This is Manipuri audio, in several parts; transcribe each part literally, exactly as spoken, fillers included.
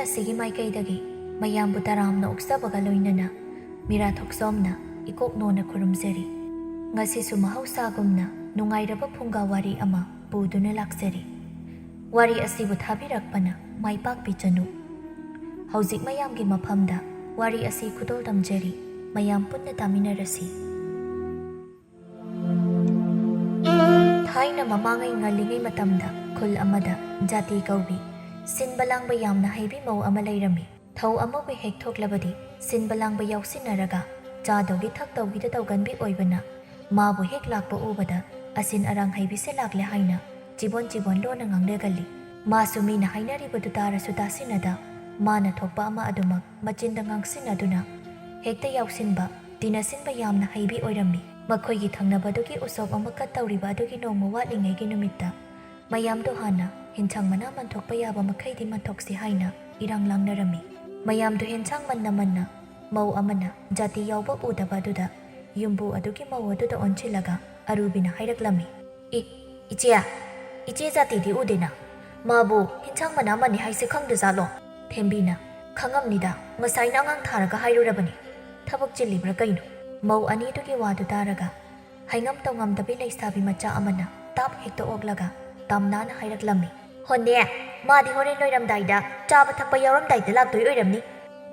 ꯑꯁꯤꯒꯤ ꯃꯥꯏꯀꯩꯗꯒꯤ ꯃꯌꯥꯝꯕꯨ ꯇꯔꯥꯝꯅ ꯑꯣꯛꯆꯕꯒ ꯂꯣꯏꯅꯅ ꯃꯤꯔꯥ ꯊꯣꯛꯆꯣꯝꯅ ꯏꯀꯣꯛ ꯅꯣꯟꯅ ꯈꯨꯔꯨꯝꯖꯔꯤ꯫ ꯉꯁꯤꯁꯨ ꯃꯍꯧꯁꯥꯒꯨꯝꯅ ꯅꯨꯡꯉꯥꯏꯔꯕ ꯐꯨꯡꯒꯥ ꯋꯥꯔꯤ ꯑꯃ ꯄꯨꯗꯨꯅ ꯂꯥꯛꯆꯔꯤ꯫ ꯋꯥꯔꯤ ꯑꯁꯤꯕꯨ ꯊꯥꯕꯤꯔꯛꯄꯅ ꯃꯥꯏ ꯄꯥꯛꯄꯤꯆꯅꯨ꯫ ꯍꯧꯖꯤꯛ ꯃꯌꯥꯝꯒꯤ ꯃꯐꯝꯗ ꯋꯥꯔꯤ ꯑꯁꯤ ꯈꯨꯗꯣꯜ ꯇꯝꯖꯔꯤ, ꯃꯌꯥꯝ ꯄꯨꯟꯅ ꯇꯥꯃꯤꯟꯅꯔꯁꯤ꯫ ꯊꯥꯏꯅ ꯃꯃꯥꯡꯉꯩ ꯉꯜꯂꯤꯉꯩ ꯃꯇꯝꯗ ꯈꯨꯜ ꯑꯃꯗ ꯖꯥꯇꯤ ꯀꯧꯕꯤ ꯁꯤꯟꯕ ꯂꯥꯡꯕ ꯌꯥꯝꯅ ꯍꯩꯕꯤ ꯃꯧ ꯑꯃ ꯂꯩꯔꯝꯃꯤ꯫ ꯊꯧ ꯑꯃꯕꯨ ꯍꯦꯛ ꯊꯣꯛꯂꯕꯗꯤ ꯁꯤꯟꯕ ꯂꯥꯡꯕ ꯌꯥꯎꯁꯤꯟꯅꯔꯒ ꯆꯥꯗꯧꯒꯤ ꯊꯛꯇꯧꯒꯤꯗ ꯇꯧꯒꯟꯕꯤ ꯑꯣꯏꯕꯅ ꯃꯥꯕꯨ ꯍꯦꯛ ꯂꯥꯛꯄ ꯎꯕꯗ "ꯑꯁꯤꯟ ꯑꯔꯥꯡ ꯍꯩꯕꯤꯁꯦ ꯂꯥꯛꯂꯦ" ꯍꯥꯏꯅ ꯆꯤꯕꯣꯟ ꯆꯤꯕꯣꯟ ꯂꯣꯟꯅ ꯉꯥꯡꯅꯒꯜꯂꯤ꯫ ꯃꯥꯁꯨ ꯃꯤꯅ ꯍꯥꯏꯅꯔꯤꯕꯗꯨ ꯇꯥꯔꯁꯨ ꯇꯥꯁꯤꯟꯅꯗ ꯃꯥꯅ ꯊꯣꯛꯄ ꯑꯃ ꯑꯗꯨꯃꯛ ꯃꯆꯤꯟꯗ ꯉꯥꯡꯁꯤꯟꯅꯗꯨꯅ ꯍꯦꯛꯇ ꯌꯥꯎꯁꯤꯟꯕ, ꯇꯤꯟꯅꯁꯤꯟꯕ ꯌꯥꯝꯅ ꯍꯩꯕꯤ ꯑꯣꯏꯔꯝꯃꯤ꯫ ꯃꯈꯣꯏꯒꯤ ꯊꯪꯅꯕꯗꯨꯒꯤ ꯎꯁꯣꯞ ꯑꯃ ꯀꯠꯇꯧꯔꯤꯕ ꯑꯗꯨꯒꯤ ꯅꯣꯡꯃ ꯋꯥꯠꯂꯤꯉꯩꯒꯤ ꯅꯨꯃꯤꯠꯇ ꯃꯌꯥꯝꯗꯣ ꯍꯥꯟꯅ ꯍꯤꯟꯁꯥꯡ ꯃꯅꯥ ꯃꯟꯊꯣꯛꯄ ꯌꯥꯕ ꯃꯈꯩꯗꯤ ꯃꯟꯊꯣꯛꯁꯤ ꯍꯥꯏꯅ ꯏꯔꯥꯡ ꯂꯥꯡꯅꯔꯝꯃꯤ꯫ ꯃꯌꯥꯝꯗꯣ ꯍꯤꯟꯁꯥꯡ ꯃꯟꯅ ꯃꯟꯅ ꯃꯧ ꯑꯃꯅ ꯖꯥꯇꯤ ꯌꯥꯎꯕ ꯎꯗꯕ ꯑꯗꯨꯗ ꯌꯨꯝꯕꯨ ꯑꯗꯨꯒꯤ ꯃꯧ ꯑꯗꯨꯗ ꯑꯣꯟꯁꯤꯜꯂꯒ ꯑꯔꯨꯕꯤꯅ ꯍꯥꯏꯔꯛꯂꯝꯃꯤ, "ꯑꯦ, ꯏꯆꯦ, ꯏꯆꯦ ꯖꯥꯇꯤꯗꯤ ꯎꯗꯦꯅ꯫ ꯃꯥꯕꯨ ꯍꯤꯟꯁꯥꯡ ꯃꯅꯥ ꯃꯟꯅꯤ ꯍꯥꯏꯁꯦ ꯈꯪꯗꯖꯥꯠꯂꯣ?" ꯊꯦꯝꯕꯤꯅ, "ꯈꯪꯉꯝꯅꯤꯗ, ꯉꯁꯥꯏꯅ ꯑꯉꯥꯡ ꯊꯥꯔꯒ ꯍꯥꯏꯔꯨꯔꯕꯅꯤ꯫ ꯊꯕꯛ ꯆꯤꯜꯂꯤꯕ꯭ꯔꯥ ꯀꯩꯅꯣ?" ꯃꯧ ꯑꯅꯤꯗꯨꯒꯤ ꯋꯥꯗꯨ ꯇꯥꯔꯒ ꯍꯩꯉꯝ ꯇꯧꯉꯝꯗꯕꯤ ꯂꯩꯁꯥꯕꯤ ꯃꯆꯥ ꯑꯃꯅ ꯇꯥꯞ ꯍꯦꯛꯇ ꯑꯣꯛꯂꯒ ꯇꯥꯝꯅꯥꯅ ꯍꯥꯏꯔꯛꯂꯝꯃꯤ, "ꯍꯣꯅꯦ, ꯃꯥꯗꯤ ꯍꯣꯔꯦꯟ ꯂꯣꯏꯔꯝꯗꯥꯏꯗ ꯆꯥꯕ ꯊꯛꯄ ꯌꯥꯎꯔꯝꯗꯥꯏꯗ ꯂꯥꯛꯇꯣꯏ ꯑꯣꯏꯔꯝꯅꯤ꯫"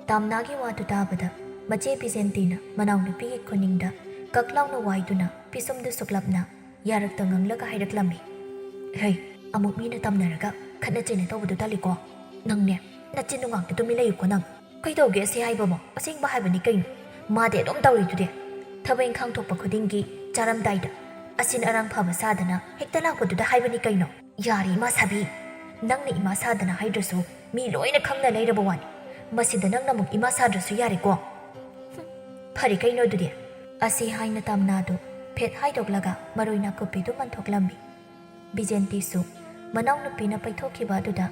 ꯇꯥꯝꯅꯥꯒꯤ ꯋꯥꯗꯨ ꯇꯥꯕꯗ ꯃꯆꯦ ꯕꯤꯖꯦꯟꯇꯤꯅ ꯃꯅꯥꯎꯅꯨꯄꯤꯒꯤ ꯈꯨꯅꯤꯡꯗ ꯀꯛ ꯂꯥꯎꯅ ꯋꯥꯏꯗꯨꯅ ꯄꯤꯁꯨꯝꯗꯨ ꯁꯨꯛꯂꯞꯅ ꯌꯥꯔꯛꯇ ꯉꯥꯡꯂꯒ ꯍꯥꯏꯔꯛꯂꯝꯃꯤ, "ꯍꯩ, ꯑꯃꯨꯛ ꯃꯤꯅ ꯇꯝꯅꯔꯒ ꯈꯠꯅ ꯆꯩꯅ ꯇꯧꯕꯗꯨ ꯇꯜꯂꯤꯀꯣ꯫ ꯅꯪꯅꯦ, ꯅꯆꯤꯟ ꯅꯨꯡꯉꯥꯛꯇ ꯇꯨꯃꯤꯟ ꯂꯩꯌꯨꯀꯣ ꯅꯪ꯫ ꯀꯩꯗꯧꯒꯦ ꯑꯁꯤ ꯍꯥꯏꯕꯕꯣ? ꯑꯁꯦꯡꯕ ꯍꯥꯏꯕꯅꯤ ꯀꯩꯅꯣ꯫ ꯃꯥꯗꯤ ꯑꯗꯨꯝ ꯇꯧꯔꯤꯗꯨꯗꯤ꯫ ꯊꯕꯛ ꯏꯪꯈꯥꯡ ꯊꯣꯛꯄ ꯈꯨꯗꯤꯡꯒꯤ ꯆꯥꯔꯝꯗꯥꯏꯗ ꯑꯁꯤꯟ ꯑꯔꯥꯡ ꯐꯕ ꯁꯥꯗꯅ ꯍꯦꯛꯇ ꯂꯥꯛꯄꯗꯨꯗ ꯍꯥꯏꯕꯅꯤ ꯀꯩꯅꯣ꯫ ꯌꯥꯔꯦ ꯏꯃꯥ ꯁꯥꯕꯤ, ꯅꯪꯅ ꯏꯃꯥ ꯁꯥꯗꯅ ꯍꯥꯏꯗ꯭ꯔꯁꯨ ꯃꯤ ꯂꯣꯏꯅ ꯈꯪꯅ ꯂꯩꯔꯕ ꯋꯥꯅꯤ꯫ ꯃꯁꯤꯗ ꯅꯪꯅ ꯑꯃꯨꯛ ꯏꯃꯥ ꯁꯥꯗ꯭ꯔꯁꯨ ꯌꯥꯔꯦꯀꯣ꯫ ꯍꯨꯝ, ꯐꯔꯦ ꯀꯩꯅꯣ ꯑꯗꯨꯗꯤ꯫" ꯑꯁꯤ ꯍꯥꯏꯅ ꯇꯥꯝꯅꯥꯗꯨ ꯐꯦꯠ ꯍꯥꯏꯗꯣꯛꯂꯒ ꯃꯔꯣꯏ ꯅꯥꯀꯨꯞꯄꯤꯗꯨ ꯃꯟꯊꯣꯛꯂꯝꯃꯤ꯫ ꯕꯤꯖꯦꯟꯇꯤꯁꯨ ꯃꯅꯥꯎꯅꯨꯄꯤꯅ ꯄꯩꯊꯣꯛꯈꯤꯕ ꯑꯗꯨꯗ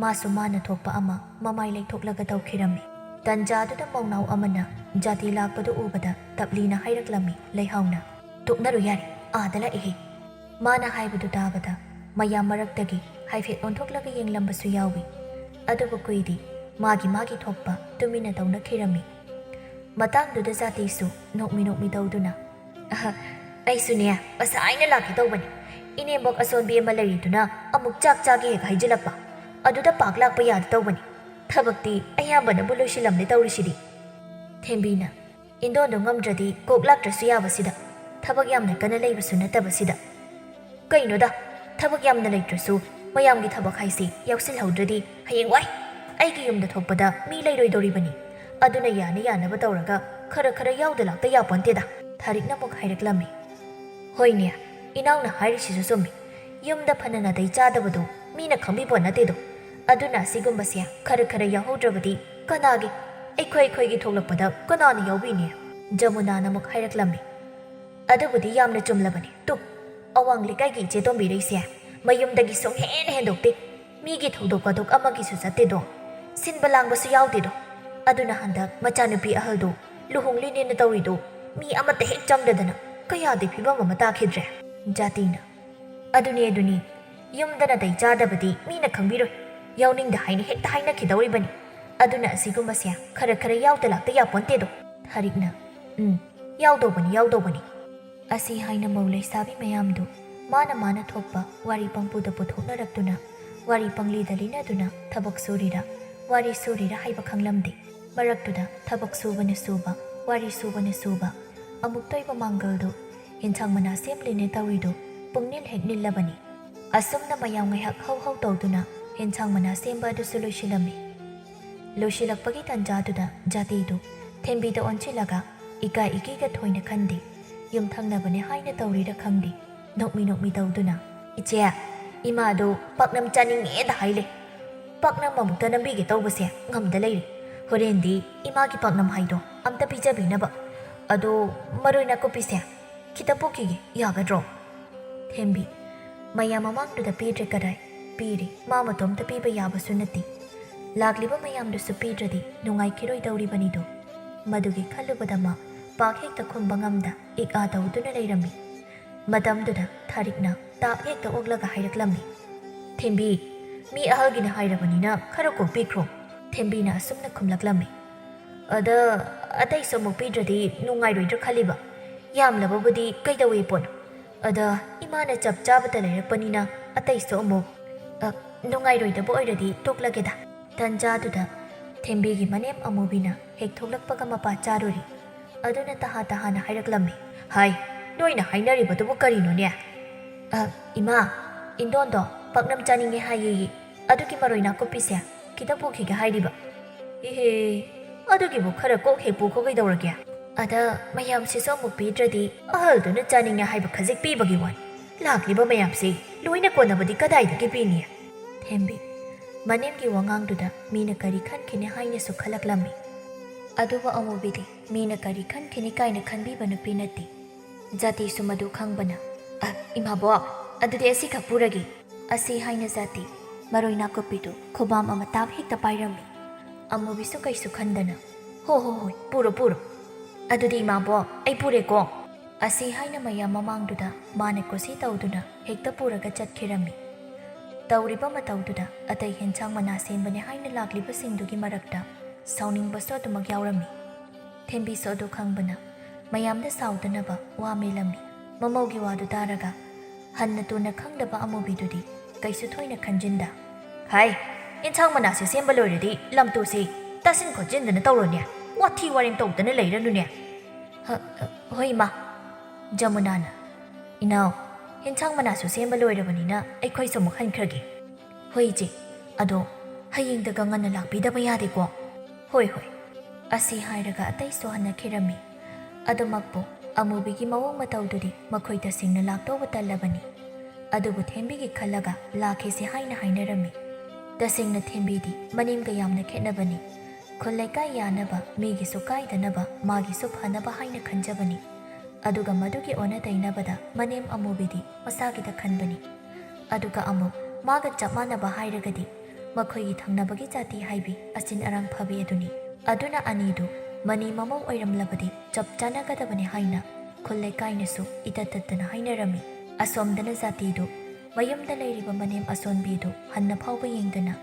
ꯃꯥꯁꯨ ꯃꯥꯅ ꯊꯣꯛꯄ ꯑꯃ ꯃꯃꯥꯏ ꯂꯩꯊꯣꯛꯂꯒ ꯇꯧꯈꯤꯔꯝꯃꯤ꯫ ꯇꯟꯖꯥꯗꯨꯗ ꯃꯧꯅꯥꯎ ꯑꯃꯅ ꯖꯥꯇꯤ ꯂꯥꯛꯄꯗꯨ ꯎꯕꯗ ꯇꯞꯂꯤꯅ ꯍꯥꯏꯔꯛꯂꯝꯃꯤ ꯂꯩꯍꯥꯎꯅ, "ꯇꯣꯛꯅꯔꯨ ꯌꯥꯔꯦ, ꯑꯥꯗ ꯂꯥꯛꯏꯍꯦ꯫" ꯃꯥꯅ ꯍꯥꯏꯕꯗꯨ ꯇꯥꯕꯗ ꯃꯌꯥꯝ ꯃꯔꯛꯇꯒꯤ ꯍꯥꯏꯐꯦꯠ ꯑꯣꯟꯊꯣꯛꯂꯒ ꯌꯦꯡꯂꯝꯕꯁꯨ ꯌꯥꯎꯏ꯫ ꯑꯗꯨꯕꯨ ꯀꯨꯏꯗꯤ ꯃꯥꯒꯤ ꯃꯥꯒꯤ ꯊꯣꯛꯄ ꯇꯨꯃꯤꯟꯅ ꯇꯧꯅꯈꯤꯔꯝꯃꯤ꯫ ꯃꯇꯥꯡꯗꯨꯗ ꯖꯥꯇꯤꯁꯨ ꯅꯣꯛꯃꯤ ꯅꯣꯛꯃꯤ ꯇꯧꯗꯨꯅ, "ꯑꯍ, ꯑꯩꯁꯨꯅꯦ ꯉꯁꯥꯏꯅ ꯂꯥꯛꯀꯦ ꯇꯧꯕꯅꯤ꯫ ꯏꯅꯦꯝꯕꯣꯛ ꯑꯁꯣꯟꯕꯤ ꯑꯃ ꯂꯩꯔꯤꯗꯨꯅ ꯑꯃꯨꯛ ꯆꯥꯛ ꯆꯥꯒꯦ ꯍꯦꯛ ꯍꯥꯏꯖꯤꯜꯂꯛꯄ꯫ ꯑꯗꯨꯗ ꯄꯥꯛ ꯂꯥꯛꯄ ꯌꯥꯗꯦ ꯇꯧꯕꯅꯤ꯫ ꯊꯕꯛꯇꯤ ꯑꯌꯥꯝꯕꯅꯕꯨ ꯂꯣꯏꯁꯤꯜꯂꯝꯂꯦ ꯇꯧꯔꯤꯁꯤꯗꯤ꯫" ꯊꯦꯝꯕꯤꯅ, "ꯏꯟꯗꯣꯟꯗꯣ ꯉꯝꯗ꯭ꯔꯗꯤ ꯀꯣꯛ ꯂꯥꯛꯇ꯭ꯔꯁꯨ ꯌꯥꯕꯁꯤꯗ, ꯊꯕꯛ ꯌꯥꯝꯅ ꯀꯟꯅ ꯂꯩꯕꯁꯨ ꯅꯠꯇꯕꯁꯤꯗ꯫ ꯀꯩꯅꯣꯗ, ꯊꯕꯛ ꯌꯥꯝꯅ ꯂꯩꯇ꯭ꯔꯁꯨ ꯃꯌꯥꯝꯒꯤ ꯊꯕꯛ ꯍꯥꯏꯁꯤ ꯌꯥꯎꯁꯤꯜꯍꯧꯗ꯭ꯔꯗꯤ ꯍꯌꯦꯡꯋꯥꯏ ꯑꯩꯒꯤ ꯌꯨꯝꯗ ꯊꯣꯛꯄꯗ ꯃꯤ ꯂꯩꯔꯣꯏꯗꯧꯔꯤꯕꯅꯤ꯫ ꯑꯗꯨꯅ ꯌꯥꯅ ꯌꯥꯅꯕ ꯇꯧꯔꯒ ꯈꯔ ꯈꯔ ꯌꯥꯎꯗ ꯂꯥꯛꯇ ꯌꯥꯄꯣꯟꯇꯦꯗ꯫" ꯊꯥꯔꯤꯛꯅ ꯑꯃꯨꯛ ꯍꯥꯏꯔꯛꯂꯝꯃꯤ꯫ "ꯍꯣꯏꯅꯦ, ꯏꯅꯥꯎꯅ ꯍꯥꯏꯔꯤꯁꯤꯁꯨ ꯆꯨꯝꯃꯤ꯫ ꯌꯨꯝꯗ ꯐꯅ ꯅꯥꯇꯩ ꯆꯥꯗꯕꯗꯨ ꯃꯤꯅ ꯈꯪꯕꯤꯄꯣꯠ ꯅꯠꯇꯦꯗꯣ꯫ ꯑꯗꯨꯅ ꯑꯁꯤꯒꯨꯝꯕꯁꯦ ꯈꯔ ꯈꯔ ꯌꯥꯎꯍꯧꯗ꯭ꯔꯕꯗꯤ ꯀꯅꯥꯒꯤ, ꯑꯩꯈꯣꯏ ꯑꯩꯈꯣꯏꯒꯤ ꯊꯣꯛꯂꯛꯄꯗ ꯀꯅꯥꯅ ꯌꯥꯎꯕꯤꯅꯤ?" ꯖꯃꯨꯅꯥꯅ ꯑꯃꯨꯛ ꯍꯥꯏꯔꯛꯂꯝꯃꯤ꯫ "ꯑꯗꯨꯕꯨꯗꯤ ꯌꯥꯝꯅ ꯆꯨꯝꯂꯕꯅꯤ꯫ ꯇꯨ, ꯑꯋꯥꯡ ꯂꯩꯀꯥꯏꯒꯤ ꯏꯆꯦ ꯇꯣꯝꯕꯤꯔꯩꯁꯦ ꯃꯌꯨꯝꯗꯒꯤ ꯁꯨꯡꯍꯦꯟ ꯍꯦꯟꯗꯣꯛꯇꯦ꯫ ꯃꯤꯒꯤ ꯊꯧꯗꯣꯛ ꯋꯥꯊꯣꯛ ꯑꯃꯒꯤꯁꯨ ꯆꯠꯇꯦꯗꯣ꯫ ꯁꯤꯟꯕ ꯂꯥꯡꯕꯁꯨ ꯌꯥꯎꯗꯦꯗꯣ꯫ ꯑꯗꯨꯅ ꯍꯟꯗꯛ ꯃꯆꯥꯅꯨꯄꯤ ꯑꯍꯜꯗꯣ ꯂꯨꯍꯣꯡꯂꯤꯅꯦꯅ ꯇꯧꯔꯤꯗꯣ ꯃꯤ ꯑꯃꯠꯇ ꯍꯦꯛ ꯆꯪꯗꯗꯅ ꯀꯌꯥꯗꯤ ꯐꯤꯕꯝ ꯑꯃ ꯇꯥꯈꯤꯗ꯭ꯔꯦ꯫" ꯖꯥꯇꯤꯅ, "ꯑꯗꯨꯅꯤ, ꯑꯗꯨꯅꯤ꯫ ꯌꯨꯝꯗ ꯅꯥꯇꯩ ꯆꯥꯗꯕꯗꯤ ꯃꯤꯅ ꯈꯪꯕꯤꯔꯣꯏ꯫ ꯌꯥꯎꯅꯤꯡꯗ ꯍꯥꯏꯅ ꯍꯦꯛꯇ ꯍꯥꯏꯅꯈꯤꯗꯧꯔꯤꯕꯅꯤ꯫ ꯑꯗꯨꯅ ꯑꯁꯤꯒꯨꯝꯕꯁꯦ ꯈꯔ ꯈꯔ ꯌꯥꯎꯗ ꯂꯥꯛꯇ ꯌꯥꯄꯣꯟꯇꯦꯗꯣ꯫" ꯊꯥꯔꯤꯛꯅ, "ꯎꯝ, ꯌꯥꯎꯗꯧꯕꯅꯤ, ꯌꯥꯎꯗꯧꯕꯅꯤ꯫" ꯑꯁꯤ ꯍꯥꯏꯅ ꯃꯧ ꯂꯩꯁꯥꯕꯤ ꯃꯌꯥꯝꯗꯨ ꯃꯥꯅ ꯃꯥꯅ ꯊꯣꯛꯄ ꯋꯥꯔꯤ ꯄꯪꯄꯨꯗ ꯄꯨꯊꯣꯛꯅꯔꯛꯇꯨꯅ, ꯋꯥꯔꯤ ꯄꯪꯂꯤꯗ ꯂꯤꯅꯗꯨꯅ ꯊꯕꯛ ꯁꯨꯔꯤꯔꯥ, ꯋꯥꯔꯤ ꯁꯨꯔꯤꯔꯥ ꯍꯥꯏꯕ ꯈꯪꯂꯝꯗꯦ꯫ ꯃꯔꯛꯇꯨꯗ ꯊꯕꯛ ꯁꯨꯕꯅ ꯁꯨꯕ, ꯋꯥꯔꯤ ꯁꯨꯕꯅ ꯁꯨꯕ, ꯑꯃꯨꯛꯇꯣꯏꯕ ꯃꯥꯡꯒꯜꯗꯨ ꯌꯦꯟꯁꯥꯡ ꯃꯅꯥ ꯁꯦꯝꯂꯤꯅꯦ ꯇꯧꯔꯤꯗꯨ ꯄꯨꯡꯅꯤꯜ ꯍꯦꯛ ꯅꯤꯜꯂꯕꯅꯤ꯫ ꯑꯁꯨꯝꯅ ꯃꯌꯥꯝ ꯉꯥꯏꯍꯥꯛ ꯍꯧ ꯍꯧ ꯇꯧꯗꯨꯅ ꯌꯦꯟꯁꯥꯡ ꯃꯅꯥ ꯁꯦꯝꯕ ꯑꯗꯨꯁꯨ ꯂꯣꯏꯁꯤꯜꯂꯝꯃꯤ꯫ ꯂꯣꯏꯁꯤꯜꯂꯛꯄꯒꯤ ꯇꯥꯟꯖꯥꯗꯨꯗ ꯖꯥꯇꯤꯗꯨ ꯊꯦꯝꯕꯤꯗ ꯑꯣꯟꯁꯤꯜꯂꯒ ꯏꯀꯥꯏ ꯏꯀꯤꯒ ꯊꯣꯏꯅ ꯈꯟꯗꯦ꯫ ꯌꯨꯝꯊꯪꯅꯕꯅꯦ ꯍꯥꯏꯅ ꯇꯧꯔꯤꯔ ꯈꯪꯗꯦ, ꯅꯣꯛꯃꯤ ꯅꯣꯛꯃꯤ ꯇꯧꯗꯨꯅ, "ꯏꯆꯦ, ꯏꯃꯥꯗꯨ ꯄꯥꯛꯅꯝ ꯆꯥꯅꯤꯡꯉꯦꯗ ꯍꯥꯏꯂꯦ꯫ ꯄꯥꯛꯅꯝ ꯑꯃꯨꯛꯇ ꯅꯝꯕꯤꯒꯦ ꯇꯧꯕꯁꯦ ꯉꯝꯗ ꯂꯩꯔꯦ꯫ ꯍꯣꯔꯦꯟꯗꯤ ꯏꯃꯥꯒꯤ ꯄꯥꯛꯅꯝ ꯍꯥꯏꯗꯣ ꯑꯝꯇ ꯄꯤꯖꯕꯤꯅꯕ꯫ ꯑꯗꯣ ꯃꯔꯣꯏ ꯅꯥꯀꯨꯞꯄꯤꯁꯦ ꯈꯤꯇ ꯄꯨꯈꯤꯒꯦ, ꯌꯥꯒꯗ꯭ꯔꯣ?" ꯊꯦꯝꯕꯤ, ꯃꯌꯥꯝ ꯃꯃꯥꯡꯗꯨꯗ ꯄꯤꯗ꯭ꯔꯦ ꯀꯗꯥꯏ? ꯄꯤꯔꯦ, ꯃꯥ ꯃꯇꯣꯝꯇ ꯄꯤꯕ ꯌꯥꯕꯁꯨ ꯅꯠꯇꯦ꯫ ꯂꯥꯛꯂꯤꯕ ꯃꯌꯥꯝꯗꯨꯁꯨ ꯄꯤꯗ꯭ꯔꯗꯤ ꯅꯨꯡꯉꯥꯏꯈꯤꯔꯣꯏꯗꯧꯔꯤꯕꯅꯤꯗꯣ꯫ ꯃꯗꯨꯒꯤ ꯈꯜꯂꯨꯕꯗ ꯃꯥ ꯄꯥꯛ ꯍꯦꯛꯇ ꯈꯨꯝꯕ ꯉꯝꯗ ꯏꯛ ꯑꯥ ꯇꯧꯗꯨꯅ ꯂꯩꯔꯝꯃꯤ꯫ ꯃꯇꯝꯗꯨꯗ ꯊꯥꯔꯤꯛꯅ ꯇꯥꯛ ꯍꯦꯛꯇ ꯑꯣꯛꯂꯒ ꯍꯥꯏꯔꯛꯂꯝꯃꯤ, "ꯊꯦꯝꯕꯤ, ꯃꯤ ꯑꯍꯜꯒꯤꯅ ꯍꯥꯏꯔꯕꯅꯤꯅ ꯈꯔ ꯀꯣꯛꯄꯤꯈ꯭ꯔꯣ꯫ ꯊꯦꯝꯕꯤꯅ ꯑꯁꯨꯝꯅ ꯈꯨꯝꯂꯛꯂꯝꯃꯤ꯫ "ꯑꯗ ꯑꯇꯩꯁꯨ ꯑꯃꯨꯛ ꯄꯤꯗ꯭ꯔꯗꯤ ꯅꯨꯡꯉꯥꯏꯔꯣꯏꯗ꯭ꯔꯥ ꯈꯜꯂꯤꯕ꯫ ꯌꯥꯝꯂꯕꯕꯨꯗꯤ ꯀꯩꯗꯧꯋꯦ ꯄꯣꯠꯅꯣ? ꯑꯗ ꯏꯃꯥꯅ ꯆꯞ ꯆꯥꯕꯗ ꯂꯩꯔꯛꯄꯅꯤꯅ ꯑꯇꯩꯁꯨ ꯑꯃꯨꯛ, ꯑ, ꯅꯨꯡꯉꯥꯏꯔꯣꯏꯗꯕ ꯑꯣꯏꯔꯗꯤ ꯇꯣꯛꯂꯒꯦꯗ"꯫ ꯇꯟꯖꯥꯗꯨꯗ ꯊꯦꯝꯕꯤꯒꯤ ꯃꯅꯦꯝ ꯑꯃꯨꯕꯤꯅ ꯍꯦꯛ ꯊꯣꯛꯂꯛꯄꯒ ꯃꯄꯥ ꯆꯥꯔꯨꯔꯤ꯫ ꯑꯗꯨꯅ ꯇꯍꯥ ꯇꯍꯥꯅ ꯍꯥꯏꯔꯛꯂꯝꯃꯤ꯫ "ꯍꯥꯏ, ꯅꯣꯏꯅ ꯍꯥꯏꯅꯔꯤꯕꯗꯨꯕꯨ ꯀꯔꯤꯅꯣꯅꯦ?" "ꯑ, ꯏꯃꯥ, ꯏꯟꯗꯣꯟꯗꯣ ꯄꯥꯛꯅꯝ ꯆꯥꯅꯤꯡꯉꯦ ꯍꯥꯏꯌꯦꯌꯦ꯫ ꯑꯗꯨꯒꯤ ꯃꯔꯣꯏ ꯅꯥꯀꯨꯞꯄꯤꯁꯦ ꯈꯤꯇ ꯄꯨꯈꯤꯒꯦ ꯍꯥꯏꯔꯤꯕ"꯫ "ꯏꯍꯦ, ꯑꯗꯨꯒꯤꯕꯨ ꯈꯔ ꯀꯣꯛ ꯍꯦꯛ ꯄꯨꯈꯣ ꯀꯩꯗꯧꯔꯒꯦ? ꯑꯗ ꯃꯌꯥꯝꯁꯤꯁꯨ ꯑꯃꯨꯛ ꯄꯤꯗ꯭ꯔꯗꯤ ꯑꯍꯜꯗꯨꯅ ꯆꯥꯅꯤꯡꯉꯦ ꯍꯥꯏꯕ ꯈꯖꯤꯛ ꯄꯤꯕꯒꯤ ꯋꯥꯅꯤ꯫ ꯂꯥꯛꯂꯤꯕ ꯃꯌꯥꯝꯁꯤ ꯂꯣꯏꯅ ꯀꯣꯟꯅꯕꯗꯤ ꯀꯗꯥꯏꯗꯒꯤ ꯄꯤꯅꯤ?" ꯊꯦꯝꯕꯤ ꯃꯅꯦꯝꯒꯤ ꯋꯥꯉꯥꯡꯗꯨꯗ ꯃꯤꯅ ꯀꯔꯤ ꯈꯟꯈꯤꯅꯤ ꯍꯥꯏꯅꯁꯨ ꯈꯜꯂꯛꯂꯝꯃꯤ꯫ ꯑꯗꯨꯕꯨ ꯑꯃꯨꯕꯤꯗꯤ ꯃꯤꯅ ꯀꯔꯤ ꯈꯟꯈꯤꯅꯤ ꯀꯥꯏꯅ ꯈꯟꯕꯤꯕ ꯅꯨꯄꯤ ꯅꯠꯇꯦ꯫ ꯖꯥꯇꯤꯁꯨ ꯃꯗꯨ ꯈꯪꯕꯅ, "ꯑ, ꯏꯃꯥꯕꯣꯛ, ꯑꯗꯨꯗꯤ ꯑꯁꯤꯈꯛ ꯄꯨꯔꯒꯦ" ꯑꯁꯤ ꯍꯥꯏꯅ ꯖꯥꯇꯤ ꯃꯔꯣꯏ ꯅꯥꯀꯨꯞꯄꯤꯗꯨ ꯈꯨꯕꯥꯝ ꯑꯃ ꯇꯥꯞ ꯍꯦꯛꯇ ꯄꯥꯏꯔꯝꯃꯤ꯫ ꯑꯃꯨꯕꯤꯁꯨ ꯀꯩꯁꯨ ꯈꯟꯗꯅ, "ꯍꯣ ꯍꯣ ꯍꯣꯏ, ꯄꯨꯔꯣ ꯄꯨꯔꯣ꯫ ꯑꯗꯨꯗꯤ ꯏꯃꯥꯕꯣꯛ, ꯑꯩ ꯄꯨꯔꯦꯀꯣ" ꯑꯁꯤ ꯍꯥꯏꯅ ꯃꯌꯥꯝ ꯃꯃꯥꯡꯗꯨꯗ ꯃꯥꯅ ꯀꯨꯁꯤ ꯇꯧꯗꯨꯅ ꯍꯦꯛꯇ ꯄꯨꯔꯒ ꯆꯠꯈꯤꯔꯝꯃꯤ꯫ ꯇꯧꯔꯤꯕ ꯃꯇꯧꯗꯨꯗ ꯑꯇꯩ ꯍꯦꯟꯁꯥꯡ ꯃꯅꯥ ꯁꯦꯝꯕꯅꯦ ꯍꯥꯏꯅ ꯂꯥꯛꯂꯤꯕꯁꯤꯡꯗꯨꯒꯤ ꯃꯔꯛꯇ ꯁꯥꯎꯅꯤꯡꯕꯁꯨ ꯑꯗꯨꯃꯛ ꯌꯥꯎꯔꯝꯃꯤ꯫ ꯊꯦꯝꯕꯤꯁꯨ ꯑꯗꯨ ꯈꯪꯕꯅ ꯃꯌꯥꯝꯗ ꯁꯥꯎꯗꯅꯕ ꯋꯥ ꯃꯦꯜꯂꯝꯃꯤ꯫ ꯃꯃꯧꯒꯤ ꯋꯥꯗꯨ ꯇꯥꯔꯒ ꯍꯟꯅ ꯇꯨꯅ ꯈꯪꯗꯕ ꯑꯃꯨꯕꯤꯗꯨꯗꯤ ꯀꯩꯁꯨ ꯊꯣꯏꯅ ꯈꯟꯖꯤꯟꯗ, "ꯍꯥꯏ, ꯏꯟꯁꯥꯡ ꯃꯅꯥꯁꯤ ꯁꯦꯝꯕ ꯂꯣꯏꯔꯗꯤ ꯂꯝ ꯇꯨꯁꯤ ꯇꯥꯁꯤꯟ ꯈꯣꯠꯆꯤꯟꯗꯅ ꯇꯧꯔꯣꯅꯦ, ꯋꯥꯊꯤ ꯋꯥꯔꯦꯝ ꯇꯧꯗꯅ ꯂꯩꯔꯅꯨꯅꯦ"꯫ "ꯍ-, ꯍꯣꯏ ꯏꯃꯥ"꯫ ꯖꯃꯨꯅꯥꯅ, "ꯏꯅꯥꯎ, ꯏꯟꯁꯥꯡ ꯃꯅꯥꯁꯨ ꯁꯦꯝꯕ ꯂꯣꯏꯔꯕꯅꯤꯅ ꯑꯩꯈꯣꯏꯁꯨ ꯑꯃꯨꯛ ꯍꯟꯈ꯭ꯔꯒꯦ"꯫ "ꯍꯣꯏ ꯏꯆꯦ, ꯑꯗꯣ ꯍꯌꯦꯡꯗꯒ ꯉꯟꯅ ꯂꯥꯛꯄꯤꯗꯕ ꯌꯥꯗꯦꯀꯣ"꯫ "ꯍꯣꯏ ꯍꯣꯏ"꯫ ꯑꯁꯤ ꯍꯥꯏꯔꯒ ꯑꯇꯩꯁꯨ ꯍꯟꯅꯈꯤꯔꯝꯃꯤ꯫ ꯑꯗꯨꯃꯛꯄꯨ ꯑꯃꯨꯕꯤꯒꯤ ꯃꯑꯣꯡ ꯃꯇꯧꯗꯨꯗꯤ ꯃꯈꯣꯏ ꯇꯁꯦꯡꯅ ꯂꯥꯛꯇꯧꯕ ꯇꯜꯂꯕꯅꯤ꯫ ꯑꯗꯨꯕꯨ ꯊꯦꯝꯕꯤꯒꯤ ꯈꯜꯂꯒ ꯂꯥꯛꯈꯤꯁꯤ ꯍꯥꯏꯅ ꯍꯥꯏꯅꯔꯝꯃꯤ꯫ ꯇꯁꯦꯡꯅ ꯊꯦꯝꯕꯤꯗꯤ ꯃꯅꯦꯝꯒ ꯌꯥꯝꯅ ꯈꯦꯠꯅꯕꯅꯤ꯫ ꯈꯨꯜ ꯂꯩꯀꯥꯏ ꯌꯥꯅꯕ, ꯃꯤꯒꯤꯁꯨ ꯀꯥꯏꯗꯅꯕ, ꯃꯥꯒꯤꯁꯨ ꯐꯅꯕ ꯍꯥꯏꯅ ꯈꯟꯖꯕꯅꯤ꯫ ꯑꯗꯨꯒ ꯃꯗꯨꯒꯤ ꯑꯣꯟꯅ ꯇꯩꯅꯕꯗ ꯃꯅꯦꯝ ꯑꯃꯨꯕꯤꯗꯤ ꯃꯁꯥꯒꯤꯗ ꯈꯟꯕꯅꯤ꯫ ꯑꯗꯨꯒ ꯑꯃꯨꯛ ꯃꯥꯒ ꯆꯞ ꯃꯥꯟꯅꯕ ꯍꯥꯏꯔꯒꯗꯤ ꯃꯈꯣꯏꯒꯤ ꯊꯪꯅꯕꯒꯤ ꯖꯥꯇꯤ ꯍꯥꯏꯕꯤ ꯑꯆꯤꯟ ꯑꯔꯥꯡ ꯐꯕꯤ ꯑꯗꯨꯅꯤ꯫ ꯑꯗꯨꯅ ꯑꯅꯤꯗꯨ ꯃꯅꯦꯝ ꯃꯃꯧ ꯑꯣꯏꯔꯝꯂꯕꯗꯤ ꯆꯞ ꯆꯥꯟꯅꯒꯗꯕꯅꯤ ꯍꯥꯏꯅ ꯈꯨꯜ ꯂꯩꯀꯥꯏꯅꯁꯨ ꯏꯇꯠ ꯇꯠꯇꯅ ꯍꯥꯏꯅꯔꯝꯃꯤ꯫ ꯑꯁꯣꯝꯗꯅ ꯖꯥꯇꯤꯗꯨ ꯃꯌꯨꯝꯗ ꯂꯩꯔꯤꯕ ꯃꯅꯦꯝ ꯑꯁꯣꯟꯕꯤꯗꯨ ꯍꯟꯅ ꯐꯥꯎꯕ ꯌꯦꯡꯗꯅ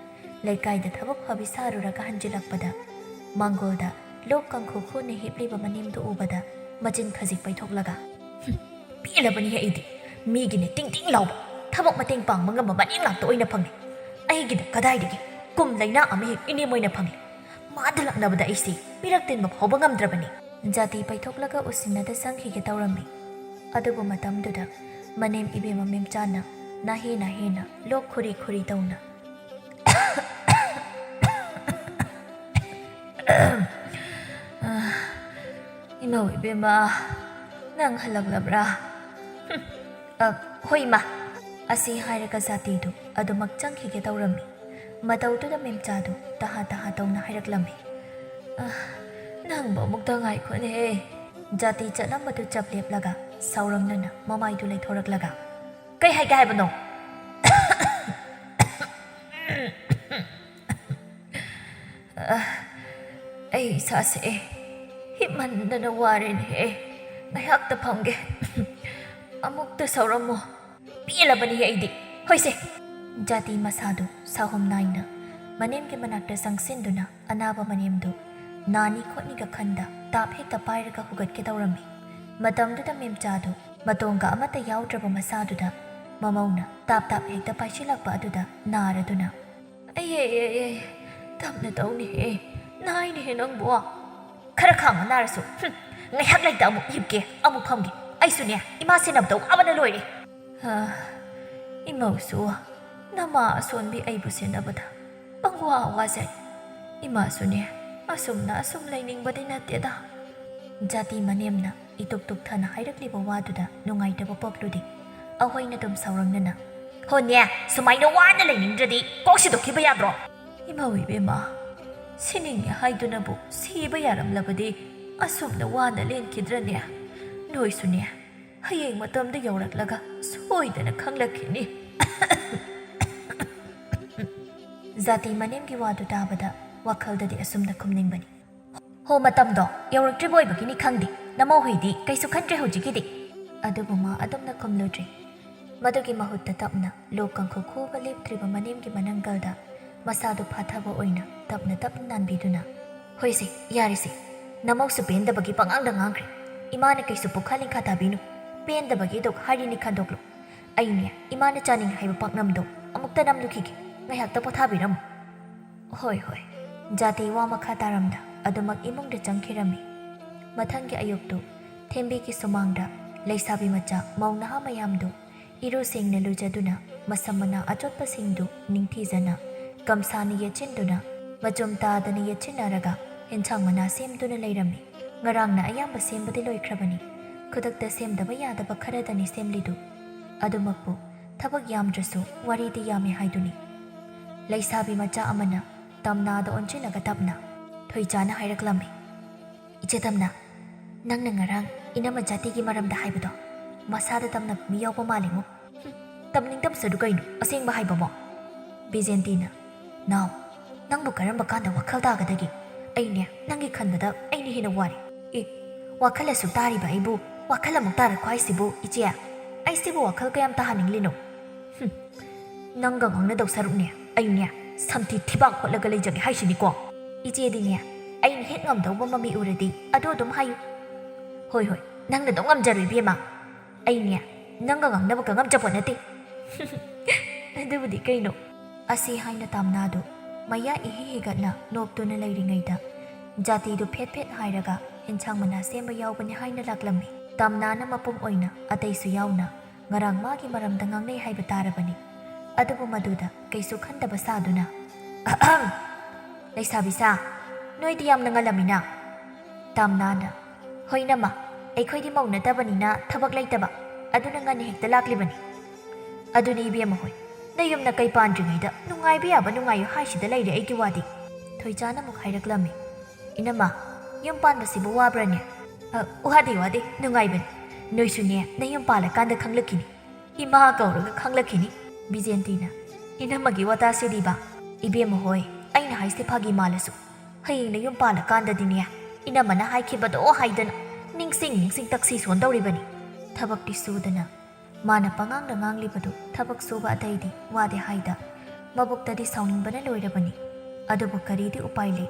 ꯂꯩꯀꯥꯏꯗ ꯊꯕꯛ ꯐꯕꯤ ꯁꯥꯔꯨꯔꯒ ꯍꯟꯖꯤꯜꯂꯛꯄꯗ ꯃꯥꯡꯒꯣꯜꯗ ꯂꯣꯛ ꯀꯥꯡꯈꯨ ꯈꯨꯅ ꯍꯤꯞꯂꯤꯕ ꯃꯅꯦꯝꯗꯨ ꯎꯕꯗ ꯃꯆꯤꯟ ꯈꯖꯤꯛ ꯄꯩꯊꯣꯛꯂꯒ, "ꯍꯨꯝ, ꯄꯦꯜꯂꯕꯅꯤꯍꯦ ꯑꯩꯗꯤ꯫ ꯃꯤꯒꯤꯅꯦ ꯇꯤꯡ ꯇꯤꯡ ꯂꯥꯎꯕ, ꯊꯕꯛ ꯃꯇꯦꯡ ꯄꯥꯡꯕ ꯉꯝꯕ ꯃꯅꯦꯝ ꯉꯥꯛꯇ ꯑꯣꯏꯅ ꯐꯪꯉꯦ꯫ ꯑꯩꯒꯤꯅ ꯀꯗꯥꯏꯗꯒꯤ ꯀꯨꯝ ꯂꯩꯅꯥ ꯑꯃ ꯍꯦꯛ ꯏꯅꯦꯝ ꯑꯣꯏꯅ ꯐꯪꯂꯦ꯫ ꯃꯥꯗ ꯂꯥꯛꯅꯕꯗ ꯑꯩꯁꯤ ꯃꯤꯔꯛ ꯇꯤꯟꯕ ꯐꯥꯎꯕ ꯉꯝꯗ꯭ꯔꯕꯅꯤ"꯫ ꯖꯥꯇꯤ ꯄꯩꯊꯣꯛꯂꯒ ꯎꯁꯤꯟꯅꯗ ꯆꯪꯈꯤꯒꯦ ꯇꯧꯔꯝꯃꯤ꯫ ꯑꯗꯨꯕꯨ ꯃꯇꯝꯗꯨꯗ ꯃꯅꯦꯝ ꯏꯕꯦꯝꯃ ꯃꯦꯝꯆꯥꯅ ꯅꯥꯍꯦ ꯅꯥꯍꯦꯅ ꯂꯣꯛ ꯈꯨꯔꯤ ꯈꯨꯔꯤ ꯇꯧꯅ, "ꯏꯃꯧ ꯏꯕꯦꯝꯃ, ꯅꯪ ꯍꯜꯂꯛꯂꯕ꯭ꯔꯥ?" "ꯍꯨꯝ, ꯑ, ꯍꯣꯏ ꯏꯃꯥ"꯫ ꯑꯁꯤ ꯍꯥꯏꯔꯒ ꯖꯥꯇꯤꯗꯨ ꯑꯗꯨꯃꯛ ꯆꯪꯈꯤꯒꯦ ꯇꯧꯔꯝꯃꯤ꯫ ꯃꯇꯧꯗꯨꯗ ꯃꯦꯝꯆꯥꯗꯨ ꯇꯍꯥ ꯇꯍꯥ ꯇꯧꯅ ꯍꯥꯏꯔꯛꯂꯝꯃꯤ, "ꯑ, ꯅꯪꯕꯨ ꯑꯃꯨꯛꯇ ꯉꯥꯏꯈꯣꯅꯦꯍꯦ"꯫ ꯖꯥꯇꯤ ꯆꯠꯂꯝꯕꯗꯨ ꯆꯞ ꯂꯦꯞꯂꯒ ꯁꯥꯎꯔꯝꯅꯅ ꯃꯃꯥꯏꯗꯨ ꯂꯩꯊꯣꯔꯛꯂꯒ, "ꯀꯩ ꯍꯥꯏꯒꯦ ꯍꯥꯏꯕꯅꯣ?" "ꯑ, ꯑꯩ ꯏꯁꯥꯁꯦ ꯍꯤꯞꯃꯟꯗꯅ ꯋꯥꯔꯦꯅꯦꯍꯦ꯫ ꯉꯥꯏꯍꯥꯛꯇ ꯐꯝꯒꯦ꯫ ꯑꯃꯨꯛꯇ ꯁꯥꯎꯔꯝꯃꯣ"꯫ "ꯄꯦꯜꯂꯕꯅꯤꯍꯦ ꯑꯩꯗꯤ꯫ ꯍꯣꯏꯁꯦ"꯫ ꯖꯥꯇꯤ ꯃꯁꯥꯗꯨ ꯁꯥꯍꯨꯝ ꯅꯥꯏꯅ ꯃꯅꯦꯝꯒꯤ ꯃꯅꯥꯛꯇ ꯆꯪꯁꯤꯟꯗꯨꯅ ꯑꯅꯥꯕ ꯃꯅꯦꯝꯗꯨ ꯅꯥꯅꯤ ꯈꯣꯠꯅꯤꯒ ꯈꯟꯗ ꯇꯥꯞ ꯍꯦꯛꯇ ꯄꯥꯏꯔꯒ ꯍꯨꯒꯠꯀꯦ ꯇꯧꯔꯝꯃꯤ꯫ ꯃꯇꯝꯗꯨꯗ ꯃꯦꯝꯆꯥꯗꯨ ꯃꯇꯣꯡꯒ ꯑꯃꯠꯇ ꯌꯥꯎꯗ꯭ꯔꯕ ꯃꯁꯥꯗꯨꯗ ꯃꯃꯧꯅ ꯇꯥꯞ ꯇꯥꯞ ꯍꯦꯛꯇ ꯄꯥꯏꯁꯤꯜꯂꯛꯄ ꯑꯗꯨꯗ ꯅꯥꯔꯗꯨꯅ, "ꯑꯩ, ꯑꯩ, ꯑꯩ, ꯑꯩ, ꯇꯞꯅ ꯇꯧꯅꯦꯍꯦ, ꯅꯥꯏꯅꯦꯍꯦ ꯅꯪꯕꯣ"꯫ "ꯈꯔ ꯈꯥꯡꯉꯣ ꯅꯥꯔꯁꯨ꯫ ꯍꯨꯝ, ꯉꯥꯏꯍꯥꯛ ꯂꯩꯇ ꯑꯃꯨꯛ ꯍꯤꯞꯀꯦ, ꯑꯃꯨꯛ ꯐꯝꯒꯦ꯫ ꯑꯩꯁꯨꯅꯦ, ꯏꯃꯥ ꯁꯦꯟꯅꯕꯗ ꯋꯥꯕꯅ ꯂꯣꯏꯔꯦ"꯫ "ꯍꯥ, ꯏꯃꯧꯁꯨ, ꯅꯃꯥ ꯑꯁꯣꯟꯕꯤ ꯑꯩꯕꯨ ꯁꯦꯟꯅꯕꯗ ꯄꯪꯋꯥ ꯋꯥꯖꯩ꯫ ꯏꯃꯥꯁꯨꯅꯦ, ꯑꯁꯨꯝꯅ ꯑꯁꯨꯝ ꯂꯩꯅꯤꯡꯕꯗꯤ ꯅꯠꯇꯦꯗ"꯫ ꯖꯥꯇꯤ ꯃꯅꯦꯝꯅ ꯏꯇꯨꯛ ꯇꯨꯛꯊꯅ ꯍꯥꯏꯔꯛꯂꯤꯕ ꯋꯥꯗꯨꯗ ꯅꯨꯡꯉꯥꯏꯇꯕ ꯄꯣꯛꯂꯨꯗꯦ꯫ ꯑꯍꯣꯏꯅ ꯑꯗꯨꯝ ꯁꯥꯎꯔꯝꯅꯅ, "ꯍꯣꯅꯦ, ꯁꯨꯃꯥꯏꯅ ꯋꯥꯅ ꯂꯩꯅꯤꯡꯗ꯭ꯔꯗꯤ ꯀꯣꯛ ꯁꯤꯗꯣꯛꯈꯤꯕ ꯌꯥꯗ꯭ꯔꯣ?" "ꯏꯃꯧ ꯏꯕꯦꯝꯃ, ꯁꯤꯅꯤꯡꯉꯦ ꯍꯥꯏꯗꯨꯅꯕꯨ ꯁꯤꯕ ꯌꯥꯔꯝꯂꯕꯗꯤ ꯑꯁꯨꯝꯅ ꯋꯥꯅ ꯂꯦꯟꯈꯤꯗ꯭ꯔꯅꯦ? ꯅꯣꯏꯁꯨꯅꯦ, ꯍꯌꯦꯡ ꯃꯇꯝꯗ ꯌꯧꯔꯛꯂꯒ ꯁꯣꯏꯗꯅ ꯈꯪꯂꯛꯈꯤꯅꯤ"꯫ ꯖꯥꯇꯤ ꯃꯅꯦꯝꯒꯤ ꯋꯥꯗꯨ ꯇꯥꯕꯗ ꯋꯥꯈꯜꯗꯗꯤ ꯑꯁꯨꯝꯅ ꯈꯨꯝꯅꯤꯡꯕꯅꯤ, "ꯍꯣ, ꯃꯇꯝꯗꯣ ꯌꯧꯔꯛꯇ꯭ꯔꯤꯕ ꯑꯣꯏꯕꯒꯤꯅꯤ ꯈꯪꯗꯦ, ꯅꯃꯧ ꯍꯨꯏꯗꯤ ꯀꯩꯁꯨ ꯈꯟꯗ꯭ꯔꯦ ꯍꯧꯖꯤꯛꯀꯤꯗꯤ"꯫ ꯑꯗꯨꯕꯨ ꯃꯥ ꯑꯗꯨꯝꯅ ꯈꯨꯝꯂꯨꯗ꯭ꯔꯦ꯫ ꯃꯗꯨꯒꯤ ꯃꯍꯨꯠꯇ ꯇꯞꯅ ꯂꯣꯛ ꯀꯥꯡꯈꯨ ꯈꯨꯕ ꯂꯦꯞꯇ꯭ꯔꯤꯕ ꯃꯅꯦꯝꯒꯤ ꯃꯅꯪꯒꯜꯗ ꯃꯁꯥꯗꯨ ꯐꯥꯊꯕ ꯑꯣꯏꯅ ꯇꯞꯅ ꯇꯞꯅ ꯅꯥꯟꯕꯤꯗꯨꯅ, "ꯍꯣꯏꯁꯦ, ꯌꯥꯔꯦꯁꯦ, ꯅꯃꯧꯁꯨ ꯄꯦꯟꯗꯕꯒꯤ ꯄꯉꯥꯡꯗ ꯉꯥꯡꯈ꯭ꯔꯦ꯫ ꯏꯃꯥꯅ ꯀꯩꯁꯨ ꯄꯨꯈꯥ ꯂꯤꯡꯈꯥ ꯇꯥꯕꯤꯅꯨ꯫ ꯄꯦꯟꯗꯕꯒꯤ ꯑꯗꯨꯛ ꯍꯥꯏꯔꯤꯅꯤ ꯈꯟꯗꯣꯛꯂꯨ꯫ ꯑꯩꯅꯦ, ꯏꯃꯥꯅ ꯆꯥꯅꯤꯡꯉꯤ ꯍꯥꯏꯕ ꯄꯥꯛꯅꯝꯗꯣ ꯑꯃꯨꯛꯇ ꯅꯝꯂꯨꯈꯤꯒꯦ꯫ ꯉꯥꯏꯍꯥꯛꯇ ꯄꯣꯊꯥꯕꯤꯔꯝꯃꯨ꯫" "ꯍꯣꯏ, ꯍꯣꯏ꯫" ꯖꯥꯇꯤ ꯋꯥ ꯃꯈꯥ ꯇꯥꯔꯝꯗ ꯑꯗꯨꯃꯛ ꯏꯃꯨꯡꯗ ꯆꯪꯈꯤꯔꯝꯃꯤ꯫ ꯃꯊꯪꯒꯤ ꯑꯌꯨꯛꯇꯨ ꯊꯦꯝꯕꯤꯒꯤ ꯁꯨꯃꯥꯡꯗ ꯂꯩꯁꯥꯕꯤ ꯃꯆꯥ ꯃꯧ ꯅꯍꯥ ꯃꯌꯥꯝꯗꯨ ꯏꯔꯨ ꯁꯦꯡꯅ ꯂꯨꯖꯗꯨꯅ, ꯃꯁꯝ ꯃꯅꯥ ꯑꯆꯣꯠꯄꯁꯤꯡꯗꯨ ꯅꯤꯡꯊꯤꯖꯅ ꯒꯝꯁꯥꯅ ꯌꯦꯠꯁꯤꯟꯗꯨꯅ, ꯃꯆꯨꯝ ꯇꯥꯗꯅ ꯌꯦꯠꯁꯤꯟꯅꯔꯒ ꯏꯟꯁꯥꯡ ꯃꯅꯥ ꯁꯦꯝꯗꯨꯅ ꯂꯩꯔꯝꯃꯤ꯫ ꯉꯔꯥꯡꯅ ꯑꯌꯥꯝꯕ ꯁꯦꯝꯕꯗꯤ ꯂꯣꯏꯈ꯭ꯔꯕꯅꯤ꯫ ꯈꯨꯗꯛꯇ ꯁꯦꯝꯗꯕ ꯌꯥꯗꯕ ꯈꯔꯗꯅꯤ ꯁꯦꯝꯂꯤꯗꯨ꯫ ꯑꯗꯨꯃꯛꯄꯨ ꯊꯕꯛ ꯌꯥꯝꯗ꯭ꯔꯁꯨ ꯋꯥꯔꯤꯗꯤ ꯌꯥꯝꯃꯤ ꯍꯥꯏꯗꯨꯅꯤ꯫ ꯂꯩꯁꯥꯕꯤ ꯃꯆꯥ ꯑꯃꯅ ꯇꯝꯅꯥꯗ ꯑꯣꯟꯁꯤꯜꯂꯒ ꯇꯞꯅ ꯊꯣꯏꯆꯥꯅ ꯍꯥꯏꯔꯛꯂꯝꯃꯤ, "ꯏꯆꯦ ꯇꯝꯅꯥ, ꯅꯪꯅ ꯉꯔꯥꯡ ꯏꯅꯝꯃ ꯖꯥꯇꯤꯒꯤ ꯃꯔꯝꯗ ꯍꯥꯏꯕꯗꯣ ꯃꯁꯥꯗ ꯇꯝꯅꯕ ꯃꯤ ꯌꯥꯎꯕ ꯃꯥꯜꯂꯤꯉꯣ꯫" "ꯍꯨꯝ, ꯇꯝꯅꯤꯡꯗꯕꯁꯨ ꯑꯗꯨ ꯀꯩꯅꯣ, ꯑꯁꯦꯡꯕ ꯍꯥꯏꯕꯕꯣ?" ꯕꯤꯖꯦꯟꯇꯤꯅ, "ꯅꯥꯎ, ꯅꯪꯕꯨ ꯀꯔꯝꯕ ꯀꯥꯟꯗ ꯋꯥꯈꯜ ꯇꯥꯒꯗꯒꯦ? ꯑꯩꯅꯦ, ꯅꯪꯒꯤ ꯈꯟꯕꯗ ꯑꯩꯅ ꯍꯦꯟꯅ ꯋꯥꯔꯦ꯫ ꯑꯦ, ꯋꯥꯈꯜ ꯑꯁꯨꯛ ꯇꯥꯔꯤꯕ ꯑꯩꯕꯨ ꯋꯥꯈꯜ ꯑꯃꯨꯛ ꯇꯥꯔꯛꯈꯣ ꯍꯥꯏꯁꯤꯕꯨ, ꯏꯆꯦ? ꯑꯩꯁꯤꯕꯨ ꯋꯥꯈꯜ ꯀꯌꯥꯝ ꯇꯥꯍꯟꯅꯤꯡꯂꯤꯅꯣ? ꯍꯨꯝ, ꯅꯪꯒ ꯉꯥꯡꯅꯗꯧ ꯁꯔꯨꯛꯅꯦ, ꯑꯩꯅꯦ, ꯁꯝꯊꯤ ꯊꯤꯕꯥꯛ ꯍꯣꯠꯂꯒ ꯂꯩꯖꯒꯦ ꯍꯥꯏꯁꯤꯅꯤꯀꯣ꯫ ꯏꯆꯦꯗꯤꯅꯦ, ꯑꯩꯅ ꯍꯦꯛ ꯉꯝꯗꯧꯕ ꯃꯃꯤ ꯎꯔꯗꯤ ꯑꯗꯨ ꯑꯗꯨꯝ ꯍꯥꯏꯌꯨ꯫" "ꯍꯣꯏ, ꯍꯣꯏ, ꯅꯪꯅ ꯑꯗꯨꯝ ꯉꯝꯖꯔꯣ, ꯏꯕꯦꯝꯃ꯫ ꯑꯩꯅꯦ, ꯅꯪꯒ ꯉꯥꯡꯅꯕꯒ ꯉꯝꯖꯄꯣꯠ ꯅꯠꯇꯦ꯫" "ꯑꯗꯨꯕꯨꯗꯤ ꯀꯩꯅꯣ?" ꯑꯁꯤ ꯍꯥꯏꯅ ꯇꯥꯝꯅꯥꯗꯨ ꯃꯌꯥ ꯏꯍꯤ ꯍꯤꯒꯠꯅ ꯅꯣꯛꯇꯨꯅ ꯂꯩꯔꯤꯉꯩꯗ, ꯖꯥꯇꯤꯗꯨ ꯐꯦꯠ ꯐꯦꯠ ꯍꯥꯏꯔꯒ ꯏꯟꯁꯥꯡ ꯃꯅꯥ ꯁꯦꯝꯕ ꯌꯥꯎꯕꯅꯤ ꯍꯥꯏꯅ ꯂꯥꯛꯂꯝꯃꯤ꯫ ꯇꯥꯝꯅꯥꯅ ꯃꯄꯨꯝ ꯑꯣꯏꯅ ꯑꯇꯩꯁꯨ ꯌꯥꯎꯅ ꯉꯔꯥꯡ ꯃꯥꯒꯤ ꯃꯔꯝꯗ ꯉꯥꯡꯅꯩ ꯍꯥꯏꯕ ꯇꯥꯔꯕꯅꯤ꯫ ꯑꯗꯨꯕꯨ ꯃꯗꯨꯗ ꯀꯩꯁꯨ ꯈꯟꯗꯕ ꯁꯥꯗꯨꯅ, "ꯑꯍꯝ! ꯂꯩꯁꯥꯕꯤ ꯁꯥ, ꯅꯣꯏꯗꯤ ꯌꯥꯝꯅ ꯉꯜꯂꯝꯃꯤꯅ꯫" ꯇꯥꯝꯅꯥꯅ, "ꯍꯣꯏ ꯏꯅꯝꯃ, ꯑꯩꯈꯣꯏꯗꯤ ꯃꯧ ꯅꯠꯇꯕꯅꯤꯅ ꯊꯕꯛ ꯂꯩꯇꯕ, ꯑꯗꯨꯅ ꯉꯟꯅ ꯍꯦꯛꯇ ꯂꯥꯛꯂꯤꯕꯅꯤ꯫" "ꯑꯗꯨꯅꯤ ꯏꯕꯦꯝꯃ ꯍꯣꯏ, ꯅꯌꯨꯝ ꯅꯀꯩ ꯄꯥꯟꯗ꯭ꯔꯤꯉꯩꯗ ꯅꯨꯡꯉꯥꯏꯕ ꯌꯥꯕ ꯅꯨꯡꯉꯥꯏꯌꯨ ꯍꯥꯏꯁꯤꯗ ꯂꯩꯔꯦ ꯑꯩꯒꯤ ꯋꯥꯗꯤ꯫" ꯊꯣꯏꯆꯥꯅ ꯑꯃꯨꯛ ꯍꯥꯏꯔꯛꯂꯝꯃꯤ, "ꯏꯅꯝꯃ, ꯌꯨꯝ ꯄꯥꯟꯕꯁꯤꯕꯨ ꯋꯥꯕ꯭ꯔꯅꯦ?" "ꯑ, ꯋꯥꯗꯦ, ꯋꯥꯗꯦ, ꯅꯨꯡꯉꯥꯏꯕꯅꯤ꯫ ꯅꯣꯏꯁꯨꯅꯦ, ꯅꯌꯨꯝ ꯄꯥꯜꯂꯀꯥꯟꯗ ꯈꯪꯂꯛꯈꯤꯅꯤ꯫ ꯏꯃꯥ ꯀꯧꯔꯒ ꯈꯪꯂꯛꯈꯤꯅꯤ꯫" ꯕꯤꯖꯦꯟꯇꯤꯅ, "ꯏꯅꯝꯃꯒꯤ ꯋꯥꯇꯥꯁꯤꯗꯤꯕ, ꯏꯕꯦꯝꯃ ꯍꯣꯏ, ꯑꯩꯅ ꯍꯥꯏꯁꯦ ꯐꯥꯒꯤ ꯃꯥꯜꯂꯁꯨ, ꯍꯌꯦꯡ ꯅꯌꯨꯝ ꯄꯥꯜꯂꯀꯥꯟꯗꯗꯤꯅꯦ, ꯏꯅꯝꯃꯅ ꯍꯥꯏꯈꯤꯕꯗꯣ ꯍꯥꯏꯗꯅ ꯅꯤꯡꯁꯤꯡ ꯅꯤꯡꯁꯤꯡ ꯇꯛꯁꯤ ꯁꯣꯟꯗꯧꯔꯤꯕꯅꯤ꯫" ꯊꯕꯛꯇꯤ ꯁꯨꯗꯅ ꯃꯥꯅ ꯄꯉꯥꯡꯗ ꯉꯥꯡꯂꯤꯕꯗꯨ ꯊꯕꯛ ꯁꯨꯕ ꯑꯇꯩꯗꯤ ꯋꯥꯗꯦ ꯍꯥꯏꯗ, ꯃꯕꯨꯛꯇꯗꯤ ꯁꯥꯎꯅꯤꯡꯕꯅ ꯂꯣꯏꯔꯕꯅꯤ꯫ ꯑꯗꯨꯕꯨ ꯀꯔꯤꯗꯤ ꯎꯄꯥꯏ ꯂꯩ?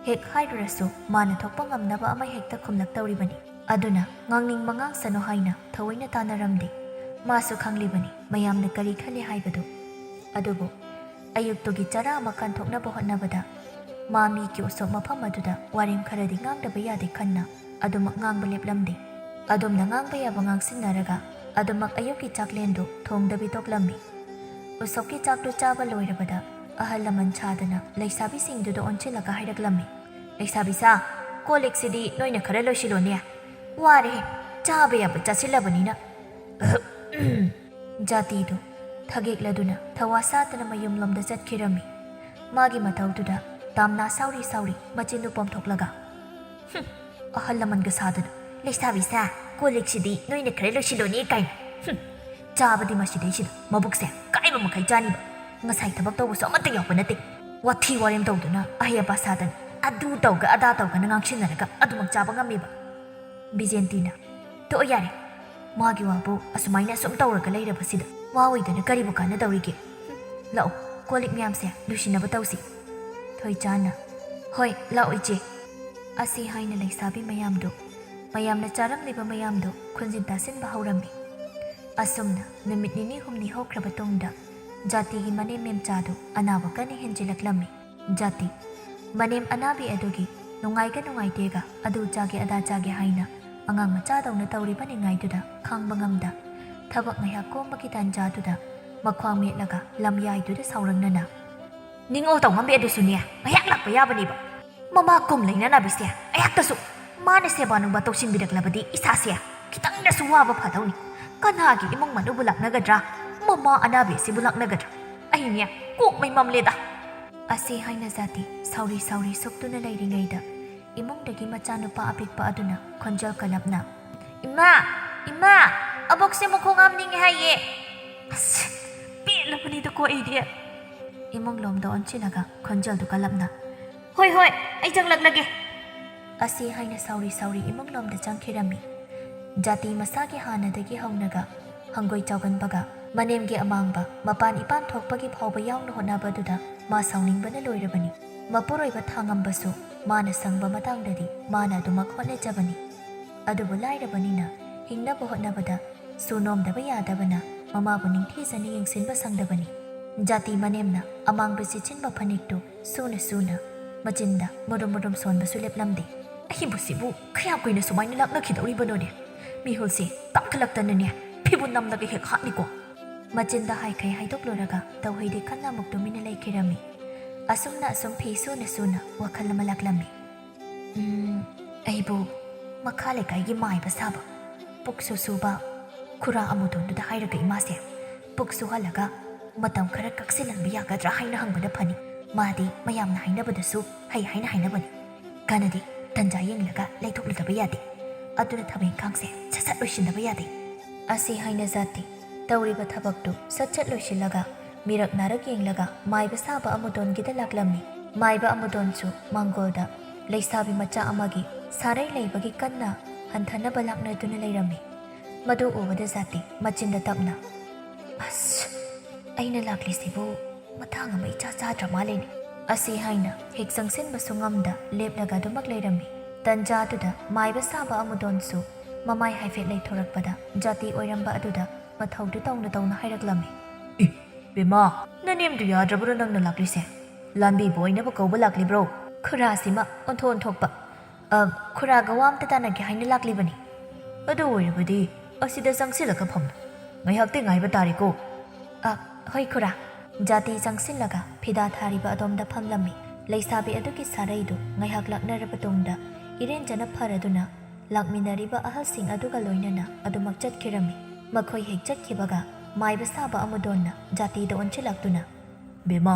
ꯍꯦꯛ ꯍꯥꯏꯔꯨꯔꯁꯨ ꯃꯥꯅ ꯊꯣꯛꯄ ꯉꯝꯅꯕ ꯑꯃ ꯍꯦꯛꯇ ꯈꯨꯝꯂꯛꯇꯧꯔꯤꯕꯅꯤ꯫ ꯑꯗꯨꯅ ꯉꯥꯡꯅꯤꯡꯕ ꯉꯥꯡꯁꯅꯨ ꯍꯥꯏꯅ ꯊꯑꯣꯏꯅ ꯇꯥꯟꯅꯔꯝꯗꯦ꯫ ꯃꯥꯁꯨ ꯈꯪꯂꯤꯕꯅꯤ ꯃꯌꯥꯝꯅ ꯀꯔꯤ ꯈꯜꯂꯤ ꯍꯥꯏꯕꯗꯨ꯫ ꯑꯗꯨꯕꯨ ꯑꯌꯨꯛꯇꯨꯒꯤ ꯆꯔꯥ ꯑꯃ ꯀꯟꯊꯣꯛꯅꯕ ꯍꯣꯠꯅꯕꯗ ꯃꯥ ꯃꯤꯒꯤ ꯎꯁꯣꯞ ꯃꯐꯝ ꯑꯗꯨꯗ ꯋꯥꯔꯦꯝ ꯈꯔꯗꯤ ꯉꯥꯡꯗꯕ ꯌꯥꯗꯦ ꯈꯟꯅ ꯑꯗꯨꯃꯛ ꯉꯥꯡꯕ ꯂꯦꯞꯂꯝꯗꯦ꯫ ꯑꯗꯨꯝꯅ ꯉꯥꯡꯕ ꯌꯥꯕ ꯉꯥꯡꯁꯤꯟꯅꯔꯒ ꯑꯗꯨꯃꯛ ꯑꯌꯨꯛꯀꯤ ꯆꯥꯛꯂꯦꯟꯗꯨ ꯊꯣꯡꯗꯕꯤ ꯇꯣꯛꯂꯝꯃꯤ꯫ ꯎꯁꯣꯞꯀꯤ ꯆꯥꯛꯇꯨ ꯆꯥꯕ ꯂꯣꯏꯔꯕꯗ ꯑꯍꯜ ꯂꯃꯟ ꯁꯥꯗꯅ ꯂꯩꯁꯥꯕꯤꯁꯤꯡꯗꯨꯗ ꯑꯣꯟꯁꯤꯜꯂꯒ ꯍꯥꯏꯔꯛꯂꯝꯃꯤ, "ꯂꯩꯁꯥꯕꯤ ꯁꯥ, ꯀꯣꯜ ꯂꯤꯛꯁꯤꯗꯤ ꯅꯣꯏꯅ ꯈꯔ ꯂꯣꯏꯁꯤꯜꯂꯣꯅꯦ꯫ ꯋꯥꯔꯦ, ꯆꯥꯕ ꯌꯥꯕ ꯆꯥꯁꯤꯜꯂꯕꯅꯤꯅ꯫" ꯖꯥꯇꯤꯗꯨ ꯊꯒꯦꯛꯂꯗꯨꯅ ꯊꯋꯥ ꯁꯥꯗꯅ ꯃꯌꯨꯝꯂꯣꯝꯗ ꯆꯠꯈꯤꯔꯝꯃꯤ꯫ ꯃꯥꯒꯤ ꯃꯇꯧꯗꯨꯗ ꯇꯥꯝꯅꯥ ꯁꯥꯎꯔꯤ ꯁꯥꯎꯔꯤ ꯃꯆꯤꯟꯗꯨ ꯄꯣꯝꯊꯣꯛꯂꯒ, "ꯍꯨꯝ, ꯑꯍꯜ ꯂꯃꯟꯒ ꯁꯥꯗꯅ, ꯂꯩꯁꯥꯕꯤ ꯁꯥ, ꯀꯣꯜ ꯂꯤꯛꯁꯤꯗꯤ ꯅꯣꯏꯅ ꯈꯔ ꯂꯣꯏꯁꯤꯜꯂꯣꯅꯦ ꯀꯥꯏꯅ꯫ ꯍꯨꯝ, ꯆꯥꯕꯗꯤ ꯃꯁꯤꯗꯩꯁꯤꯗ ꯃꯕꯨꯛꯁꯦ ꯀꯥꯏꯕ ꯃꯈꯩ ꯆꯥꯅꯤꯕ꯫ ꯉꯁꯥꯏ ꯊꯕꯛ ꯇꯧꯕꯁꯨ ꯑꯃꯠꯇ ꯌꯥꯎꯕ ꯅꯠꯇꯦ꯫ ꯋꯥꯊꯤ ꯋꯥꯔꯦꯝ ꯇꯧꯗꯨꯅ ꯑꯍꯩ ꯑꯄꯥ ꯁꯥꯗꯅ ꯑꯗꯨ ꯇꯧꯒ ꯑꯗꯥ ꯇꯧꯒꯅ ꯉꯥꯡꯁꯤꯟꯅꯔꯒ ꯑꯗꯨꯃꯛ ꯆꯥꯕ ꯉꯝꯃꯤꯕ꯫" ꯕꯤꯖꯦꯟꯇꯤꯅ, "ꯇꯣꯛꯑꯣ ꯌꯥꯔꯦ, ꯃꯥꯒꯤ ꯋꯥꯕꯨ ꯑꯁꯨꯃꯥꯏꯅ ꯑꯁꯨꯝ ꯇꯧꯔꯒ ꯂꯩꯔꯕꯁꯤꯗ ꯋꯥ ꯑꯣꯏꯗꯅ ꯀꯔꯤꯕꯨ ꯀꯥꯟꯅꯗꯧꯔꯤꯒꯦ? ꯍꯨꯝ, ꯂꯥꯛꯑꯣ, ꯀꯣꯜ ꯂꯤꯛ ꯃꯌꯥꯝꯁꯦ ꯂꯣꯏꯁꯤꯟꯅꯕ ꯇꯧꯁꯤ꯫" ꯊꯣꯏꯆꯥꯅ, "ꯍꯣꯏ, ꯂꯥꯛꯑꯣ ꯏꯆꯦ꯫" ꯑꯁꯤ ꯍꯥꯏꯅ ꯂꯩꯁꯥꯕꯤ ꯃꯌꯥꯝꯗꯨ, ꯃꯌꯥꯝꯅ ꯆꯥꯔꯝꯂꯤꯕ ꯃꯌꯥꯝꯗꯨ ꯈꯨꯟꯖꯤꯟ ꯇꯥꯁꯤꯟꯕ ꯍꯧꯔꯝꯃꯤ꯫ ꯑꯁꯨꯝꯅ ꯅꯨꯃꯤꯠ ꯅꯤꯅꯤ ꯍꯨꯝꯅꯤ ꯍꯧꯈ꯭ꯔꯕ ꯇꯨꯡꯗ ꯖꯥꯇꯤꯒꯤ ꯃꯅꯦꯝ ꯃꯦꯝꯆꯥꯗꯨ ꯑꯅꯥꯕ ꯀꯟꯅ ꯍꯦꯟꯖꯤꯜꯂꯛꯂꯝꯃꯤ꯫ ꯖꯥꯇꯤ ꯃꯅꯦꯝ ꯑꯅꯥꯕꯤ ꯑꯗꯨꯒꯤ ꯅꯨꯡꯉꯥꯏꯒ ꯅꯨꯡꯉꯥꯏꯇꯦꯒ ꯑꯗꯨ ꯆꯥꯒꯦ ꯑꯗꯥ ꯆꯥꯒꯦ ꯍꯥꯏꯅ ꯑꯉꯥꯡ ꯃꯆꯥꯗꯧꯅ ꯇꯧꯔꯤꯕꯅꯤꯉꯥꯏꯗꯨꯗ ꯈꯥꯡꯕ ꯉꯝꯗ ꯊꯕꯛ ꯉꯥꯏꯍꯥꯛ ꯀꯣꯝꯕꯒꯤ ꯇꯥꯟꯖꯥꯗꯨꯗ ꯃꯈ꯭ꯋꯥꯡ ꯃꯦꯠꯂꯒ ꯂꯝꯌꯥꯏꯗꯨꯗ ꯁꯥꯎꯔꯪꯅꯅ, "ꯅꯤꯡꯉꯣ ꯇꯧꯉꯝꯕꯤ ꯑꯗꯨꯁꯨꯅꯦ ꯉꯥꯏꯍꯥꯛ ꯂꯥꯛꯄ ꯌꯥꯕꯅꯦꯕ꯫ ꯃꯃꯥ ꯀꯨꯝ ꯂꯩꯅꯅꯕꯤꯁꯦ ꯑꯩꯍꯥꯛꯇꯁꯨ ꯃꯥꯅ ꯁꯦꯕꯥ ꯅꯨꯡꯕ ꯇꯧꯁꯤꯟꯕꯤꯔꯛꯂꯕꯗꯤ ꯏꯁꯥꯁꯦ ꯈꯤꯇꯪꯗꯁꯨ ꯋꯥꯕ ꯐꯗꯧꯅꯤ꯫ ꯀꯅꯥꯒꯤ ꯏꯃꯨꯡ ꯃꯅꯨꯡꯕꯨ ꯂꯥꯛꯅꯒꯗ꯭ꯔꯥ? ꯃꯃꯥ ꯑꯅꯥꯕꯤ ꯑꯁꯤꯕꯨ ꯂꯥꯛꯅꯒꯗ꯭ꯔꯥ? ꯑꯩꯅꯦ ꯀꯣꯛ ꯃꯩ ꯃꯝꯂꯦꯗ꯫" ꯑꯁꯤ ꯍꯥꯏꯅ ꯖꯥꯇꯤ ꯁꯥꯎꯔꯤ ꯁꯥꯎꯔꯤ ꯁꯨꯛꯇꯨꯅ ꯂꯩꯔꯤꯉꯩꯗ ꯏꯃꯨꯡꯗꯒꯤ ꯃꯆꯥꯅꯨꯄꯥ ꯑꯄꯤꯛꯄ ꯑꯗꯨꯅ ꯈꯣꯟꯖꯦꯜ ꯀꯜꯂꯞꯅ, "ꯏꯃꯥ! ꯏꯃꯥ! ꯑꯕꯣꯛꯁꯦ ꯃꯈꯣꯡ ꯍꯥꯝꯅꯤꯡꯉꯦ ꯍꯥꯏꯌꯦ꯫" ꯑꯁ, ꯄꯦꯜꯂꯕꯅꯤꯗꯀꯣ ꯑꯩꯗꯤ꯫ ꯏꯃꯨꯡ ꯂꯣꯝꯗ ꯑꯣꯟꯁꯤꯜꯂꯒ ꯈꯣꯟꯖꯦꯜꯗꯨ ꯀꯜꯂꯞꯅ, "ꯍꯣꯏ, ꯍꯣꯏ, ꯑꯩ ꯆꯪꯂꯛꯂꯒꯦ꯫" ꯑꯁꯤ ꯍꯥꯏꯅ ꯁꯥꯎꯔꯤ ꯁꯥꯎꯔꯤ ꯏꯃꯨꯡ ꯂꯣꯝꯗ ꯆꯪꯈꯤꯔꯝꯃꯤ꯫ ꯖꯥꯇꯤ ꯃꯁꯥꯒꯤ ꯍꯥꯟꯅꯗꯒꯤ ꯍꯧꯅꯒ ꯍꯪꯒꯣꯏ ꯆꯥꯎꯒꯟꯕꯒ ꯃꯅꯦꯝꯒꯤ ꯑꯃꯥꯡꯕ ꯃꯄꯥꯟ ꯏꯄꯥꯟ ꯊꯣꯛꯄꯒꯤ ꯐꯥꯎꯕ ꯌꯥꯎꯅ ꯍꯣꯠꯅꯕꯗꯨꯗ ꯃꯥ ꯁꯥꯎꯅꯤꯡꯕꯅ ꯂꯣꯏꯔꯕꯅꯤ꯫ ꯃꯄꯨꯔꯣꯏꯕ ꯊꯥꯉꯝꯕꯁꯨ ꯃꯥꯅ ꯁꯪꯕ ꯃꯇꯥꯡꯗꯗꯤ ꯃꯥꯅ ꯑꯗꯨꯃꯛ ꯍꯣꯠꯅꯖꯕꯅꯤ꯫ ꯑꯗꯨꯕꯨ ꯂꯥꯏꯔꯕꯅꯤꯅ ꯍꯤꯡꯅꯕ ꯍꯣꯠꯅꯕꯗ ꯁꯨ ꯅꯣꯝꯗꯕ ꯌꯥꯗꯕꯅ ꯃꯃꯥꯕꯨ ꯅꯤꯡꯊꯤꯖꯅ ꯌꯦꯡꯁꯤꯟꯕ ꯁꯪꯗꯕꯅꯤ꯫ ꯖꯥꯇꯤ ꯃꯅꯦꯝꯅ ꯑꯃꯥꯡꯕ ꯁꯤꯠꯆꯤꯟꯕ ꯐꯅꯦꯛꯇꯨ ꯁꯨꯅ ꯁꯨꯅ ꯃꯆꯤꯟꯗ ꯃꯔꯨꯝ ꯃꯔꯨꯝ ꯁꯣꯟꯕꯁꯨ ꯂꯦꯞꯂꯝꯗꯦ꯫ "ꯑꯍꯤꯡꯕꯁꯤꯕꯨ ꯀꯌꯥꯝ ꯀꯨꯏꯅ ꯁꯨꯃꯥꯏꯅ ꯂꯥꯛꯅꯈꯤꯗꯧꯔꯤꯕꯅꯣꯅꯦ? ꯃꯤꯍꯨꯜꯁꯦ ꯇꯥꯡꯈꯠꯂꯛꯇꯅꯅꯦ ꯐꯤꯕꯨ ꯅꯝꯂꯒ ꯍꯦꯛ ꯍꯥꯠꯅꯤꯀꯣ!" ꯃꯆꯤꯟꯗ ꯍꯥꯏꯈꯩ ꯍꯥꯏꯗꯣꯛꯂꯨꯔꯒ ꯇꯧꯍꯩꯗꯦ ꯈꯟꯅ ꯑꯃꯨꯛ ꯇꯨꯃꯤꯟꯅ ꯂꯩꯈꯤꯔꯝꯃꯤ꯫ ꯑꯁꯨꯝꯅ ꯑꯁꯨꯝ ꯐꯤ ꯁꯨꯅ ꯁꯨꯅ ꯋꯥꯈꯜ ꯑꯃ ꯂꯥꯛꯂꯝꯃꯤ꯫ "ꯎꯝ, ꯑꯩꯕꯨ ꯃꯈꯥ ꯂꯩꯀꯥꯏꯒꯤ ꯃꯥꯏꯕ ꯁꯥꯕ, ꯄꯨꯛꯁꯨ ꯁꯨꯕ ꯈꯨꯔꯥ ꯑꯃꯨꯇꯣꯟꯗꯨꯗ ꯍꯥꯏꯔꯒ ꯏꯃꯥꯁꯦ ꯄꯨꯛ ꯁꯨꯍꯜꯂꯒ ꯃꯇꯝ ꯈꯔ ꯀꯛꯁꯤꯜꯍꯟꯕ ꯌꯥꯒꯗ꯭ꯔꯥ ꯍꯥꯏꯅ ꯍꯪꯕꯅ ꯐꯅꯤ꯫ ꯃꯥꯗꯤ ꯃꯌꯥꯝꯅ ꯍꯥꯏꯅꯕꯗꯁꯨ ꯍꯩ ꯍꯥꯏꯅ ꯍꯥꯏꯅꯕꯅꯤ꯫ ꯀꯥꯟꯅꯗꯦ, ꯇꯟꯖꯥ ꯌꯦꯡꯂꯒ ꯂꯩꯊꯣꯛꯂꯨꯗꯕ ꯌꯥꯗꯦ꯫ ꯑꯗꯨꯅ ꯊꯕꯛ ꯏꯪꯈꯥꯡꯁꯦ ꯁꯠ ꯁꯠ ꯂꯣꯏꯁꯤꯟꯗꯕ ꯌꯥꯗꯦ꯫" ꯑꯁꯤ ꯍꯥꯏꯅ ꯖꯥꯇꯤ ꯇꯧꯔꯤꯕ ꯊꯕꯛꯇꯨ ꯁꯠ ꯁꯠ ꯂꯣꯏꯁꯤꯜꯂꯒ ꯃꯤꯔꯛ ꯅꯥꯔꯛ ꯌꯦꯡꯂꯒ ꯃꯥꯏꯕ ꯁꯥꯕ ꯑꯃꯨꯇꯣꯟꯒꯤꯗ ꯂꯥꯛꯂꯝꯃꯤ꯫ ꯃꯥꯏꯕ ꯑꯃꯨꯇꯣꯟꯁꯨ ꯃꯥꯡꯒꯣꯜꯗ ꯂꯩꯁꯥꯕꯤ ꯃꯆꯥ ꯑꯃꯒꯤ ꯁꯥꯔꯩ ꯂꯩꯕꯒꯤ ꯀꯟꯅ ꯍꯟꯊꯅꯕ ꯂꯥꯛꯅꯗꯨꯅ ꯂꯩꯔꯝꯃꯤ꯫ ꯃꯗꯨ ꯎꯕꯗ ꯖꯥꯇꯤ ꯃꯆꯤꯟꯗ ꯇꯞꯅ, "ꯑꯁ, ꯑꯩꯅ ꯂꯥꯛꯂꯤꯁꯤꯕꯨ ꯃꯇꯥꯡ ꯑꯃ ꯏꯆꯥ ꯆꯥꯗ꯭ꯔ ꯃꯥꯜꯂꯦꯅꯦ꯫" ꯑꯁꯤ ꯍꯥꯏꯅ ꯍꯦꯛ ꯆꯪꯁꯤꯟꯕꯁꯨ ꯉꯝꯗ ꯂꯦꯞꯂꯒ ꯑꯗꯨꯃꯛ ꯂꯩꯔꯝꯃꯤ꯫ ꯇꯟꯖꯥꯗꯨꯗ ꯃꯥꯏꯕ ꯁꯥꯕ ꯑꯃꯨꯗꯣꯟꯁꯨ ꯃꯃꯥꯏ ꯍꯥꯏꯐꯦꯠ ꯂꯩꯊꯣꯔꯛꯄꯗ ꯖꯥꯇꯤ ꯑꯣꯏꯔꯝꯕ ꯑꯗꯨꯗ ꯃꯊꯧꯗꯨ ꯇꯧꯅ ꯇꯧꯅ ꯍꯥꯏꯔꯛꯂꯝꯃꯤ꯫ "ꯏ, ꯕꯦꯝꯃ, ꯅꯅꯦꯝꯗꯨ ꯌꯥꯗ꯭ꯔꯕ꯭ꯔꯣ ꯅꯪꯅ ꯂꯥꯛꯂꯤꯁꯦ? ꯂꯥꯟꯕꯤꯕ ꯑꯣꯏꯅꯕ ꯀꯧꯕ ꯂꯥꯛꯂꯤꯕ꯭ꯔꯣ?" ꯈꯨꯔꯥꯁꯤꯃ ꯑꯣꯟꯊꯣꯛ ꯑꯣꯟꯊꯣꯛꯄ꯫ "ꯑ, ꯈꯨꯔꯥꯒ ꯋꯥ ꯑꯝꯇ ꯇꯥꯟꯅꯒꯦ ꯍꯥꯏꯅ ꯂꯥꯛꯂꯤꯕꯅꯤ꯫" "ꯑꯗꯨ ꯑꯣꯏꯔꯕꯗꯤ ꯑꯁꯤꯗ ꯆꯪꯁꯤꯜꯂꯒ ꯐꯝꯂꯨ꯫ ꯉꯥꯏꯍꯥꯛꯇꯤ ꯉꯥꯏꯕ ꯇꯥꯔꯦꯀꯣ꯫" "ꯑ, ꯍꯣꯏ ꯈꯨꯔꯥ꯫" ꯖꯥꯇꯤ ꯆꯪꯁꯤꯜꯂꯒ ꯐꯤꯗꯥ ꯊꯥꯔꯤꯕ ꯑꯗꯣꯝꯗ ꯐꯝꯂꯝꯃꯤ꯫ ꯂꯩꯁꯥꯕꯤ ꯑꯗꯨꯒꯤ ꯁꯥꯔꯩꯗꯨ ꯉꯥꯏꯍꯥꯛ ꯂꯥꯛꯅꯔꯕ ꯇꯨꯡꯗ ꯏꯔꯦꯟꯖꯅ ꯐꯔꯗꯨꯅ ꯂꯥꯛꯃꯤꯟꯅꯔꯤꯕ ꯑꯍꯜꯁꯤꯡ ꯑꯗꯨꯒ ꯂꯣꯏꯅꯅ ꯑꯗꯨꯃꯛ ꯆꯠꯈꯤꯔꯝꯃꯤ꯫ ꯃꯈꯣꯏ ꯍꯦꯛ ꯆꯠꯈꯤꯕꯒ ꯃꯥꯏꯕ ꯁꯥꯕ ꯑꯃꯨꯗꯣꯟꯅ ꯖꯥꯇꯤꯗ ꯑꯣꯟꯁꯤꯜꯂꯛꯇꯨꯅ, "ꯕꯦꯝꯃ,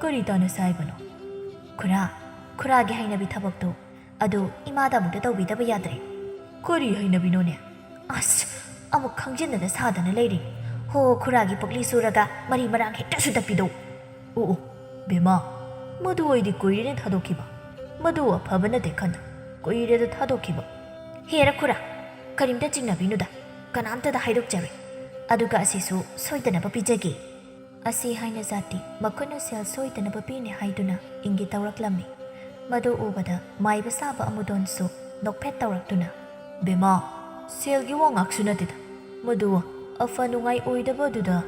ꯀꯔꯤ ꯇꯥꯟꯅꯁꯦ ꯍꯥꯏꯕꯅꯣ?" "ꯈꯨꯔꯥ, ꯈꯨꯔꯥꯒꯤ ꯍꯩꯅꯕꯤ ꯊꯕꯛꯇꯨ ꯑꯗꯨ ꯏꯃꯥꯗ ꯑꯃꯨꯛꯇ ꯇꯧꯕꯤꯗꯕ ꯌꯥꯗ꯭ꯔꯦ꯫" "ꯀꯔꯤ ꯍꯩꯅꯕꯤꯅꯣꯅꯦ?" "ꯑꯁ, ꯑꯃꯨꯛ ꯈꯪꯖꯤꯟꯅꯗ ꯁꯥꯗꯅ ꯂꯩꯔꯦ꯫ ꯍꯣ, ꯈꯨꯔꯥꯒꯤ ꯄꯨꯛꯂꯤ ꯁꯨꯔꯒ ꯃꯔꯤ ꯃꯔꯥꯡ ꯍꯦꯛꯇ ꯁꯨꯗꯠꯄꯤꯗꯣ꯫" "ꯑꯣ, ꯑꯣ, ꯕꯦꯝꯃ, ꯃꯗꯨ ꯑꯩꯗꯤ ꯀꯨꯏꯔꯦꯅꯦ ꯊꯥꯗꯣꯛꯈꯤꯕ꯫ ꯃꯗꯨ ꯑꯐꯕ ꯅꯠꯇꯦ ꯈꯟꯅ ꯀꯨꯏꯔꯦꯗ ꯊꯥꯗꯣꯛꯈꯤꯕ꯫" "ꯍꯦꯔ ꯈꯨꯔꯥ, ꯀꯔꯤꯝꯇ ꯆꯤꯡꯅꯕꯤꯅꯨꯗ, ꯀꯅꯥꯝꯇꯗ ꯍꯥꯏꯗꯣꯛꯆꯔꯣꯏ꯫ ꯑꯗꯨꯒ ꯑꯁꯤꯁꯨ ꯁꯣꯏꯗꯅꯕ ꯄꯤꯖꯒꯦ꯫ ꯑꯁꯤ ꯍꯥꯏꯅ ꯖꯥꯇꯤ ꯃꯈꯨꯠꯅ ꯁꯦꯜ ꯁꯣꯏꯗꯅꯕ ꯄꯤꯅꯤ ꯍꯥꯏꯗꯨꯅ ꯏꯪꯒꯤꯠ ꯇꯧꯔꯛꯂꯝꯃꯤ꯫ ꯃꯗꯨ ꯎꯕꯗ ꯃꯥꯏꯕ ꯁꯥꯕ ꯑꯃꯨꯗꯣꯟꯁꯨ ꯅꯣꯛꯐꯦꯠ ꯇꯧꯔꯛꯇꯨꯅ, "ꯕꯦꯃꯥ, ꯁꯦꯜꯒꯤ ꯋꯥ ꯉꯥꯛꯁꯨ ꯅꯠꯇꯦꯗ, ꯃꯗꯨ ꯑꯐ ꯅꯨꯡꯉꯥꯏ ꯑꯣꯏꯗꯕꯗꯨꯗ꯫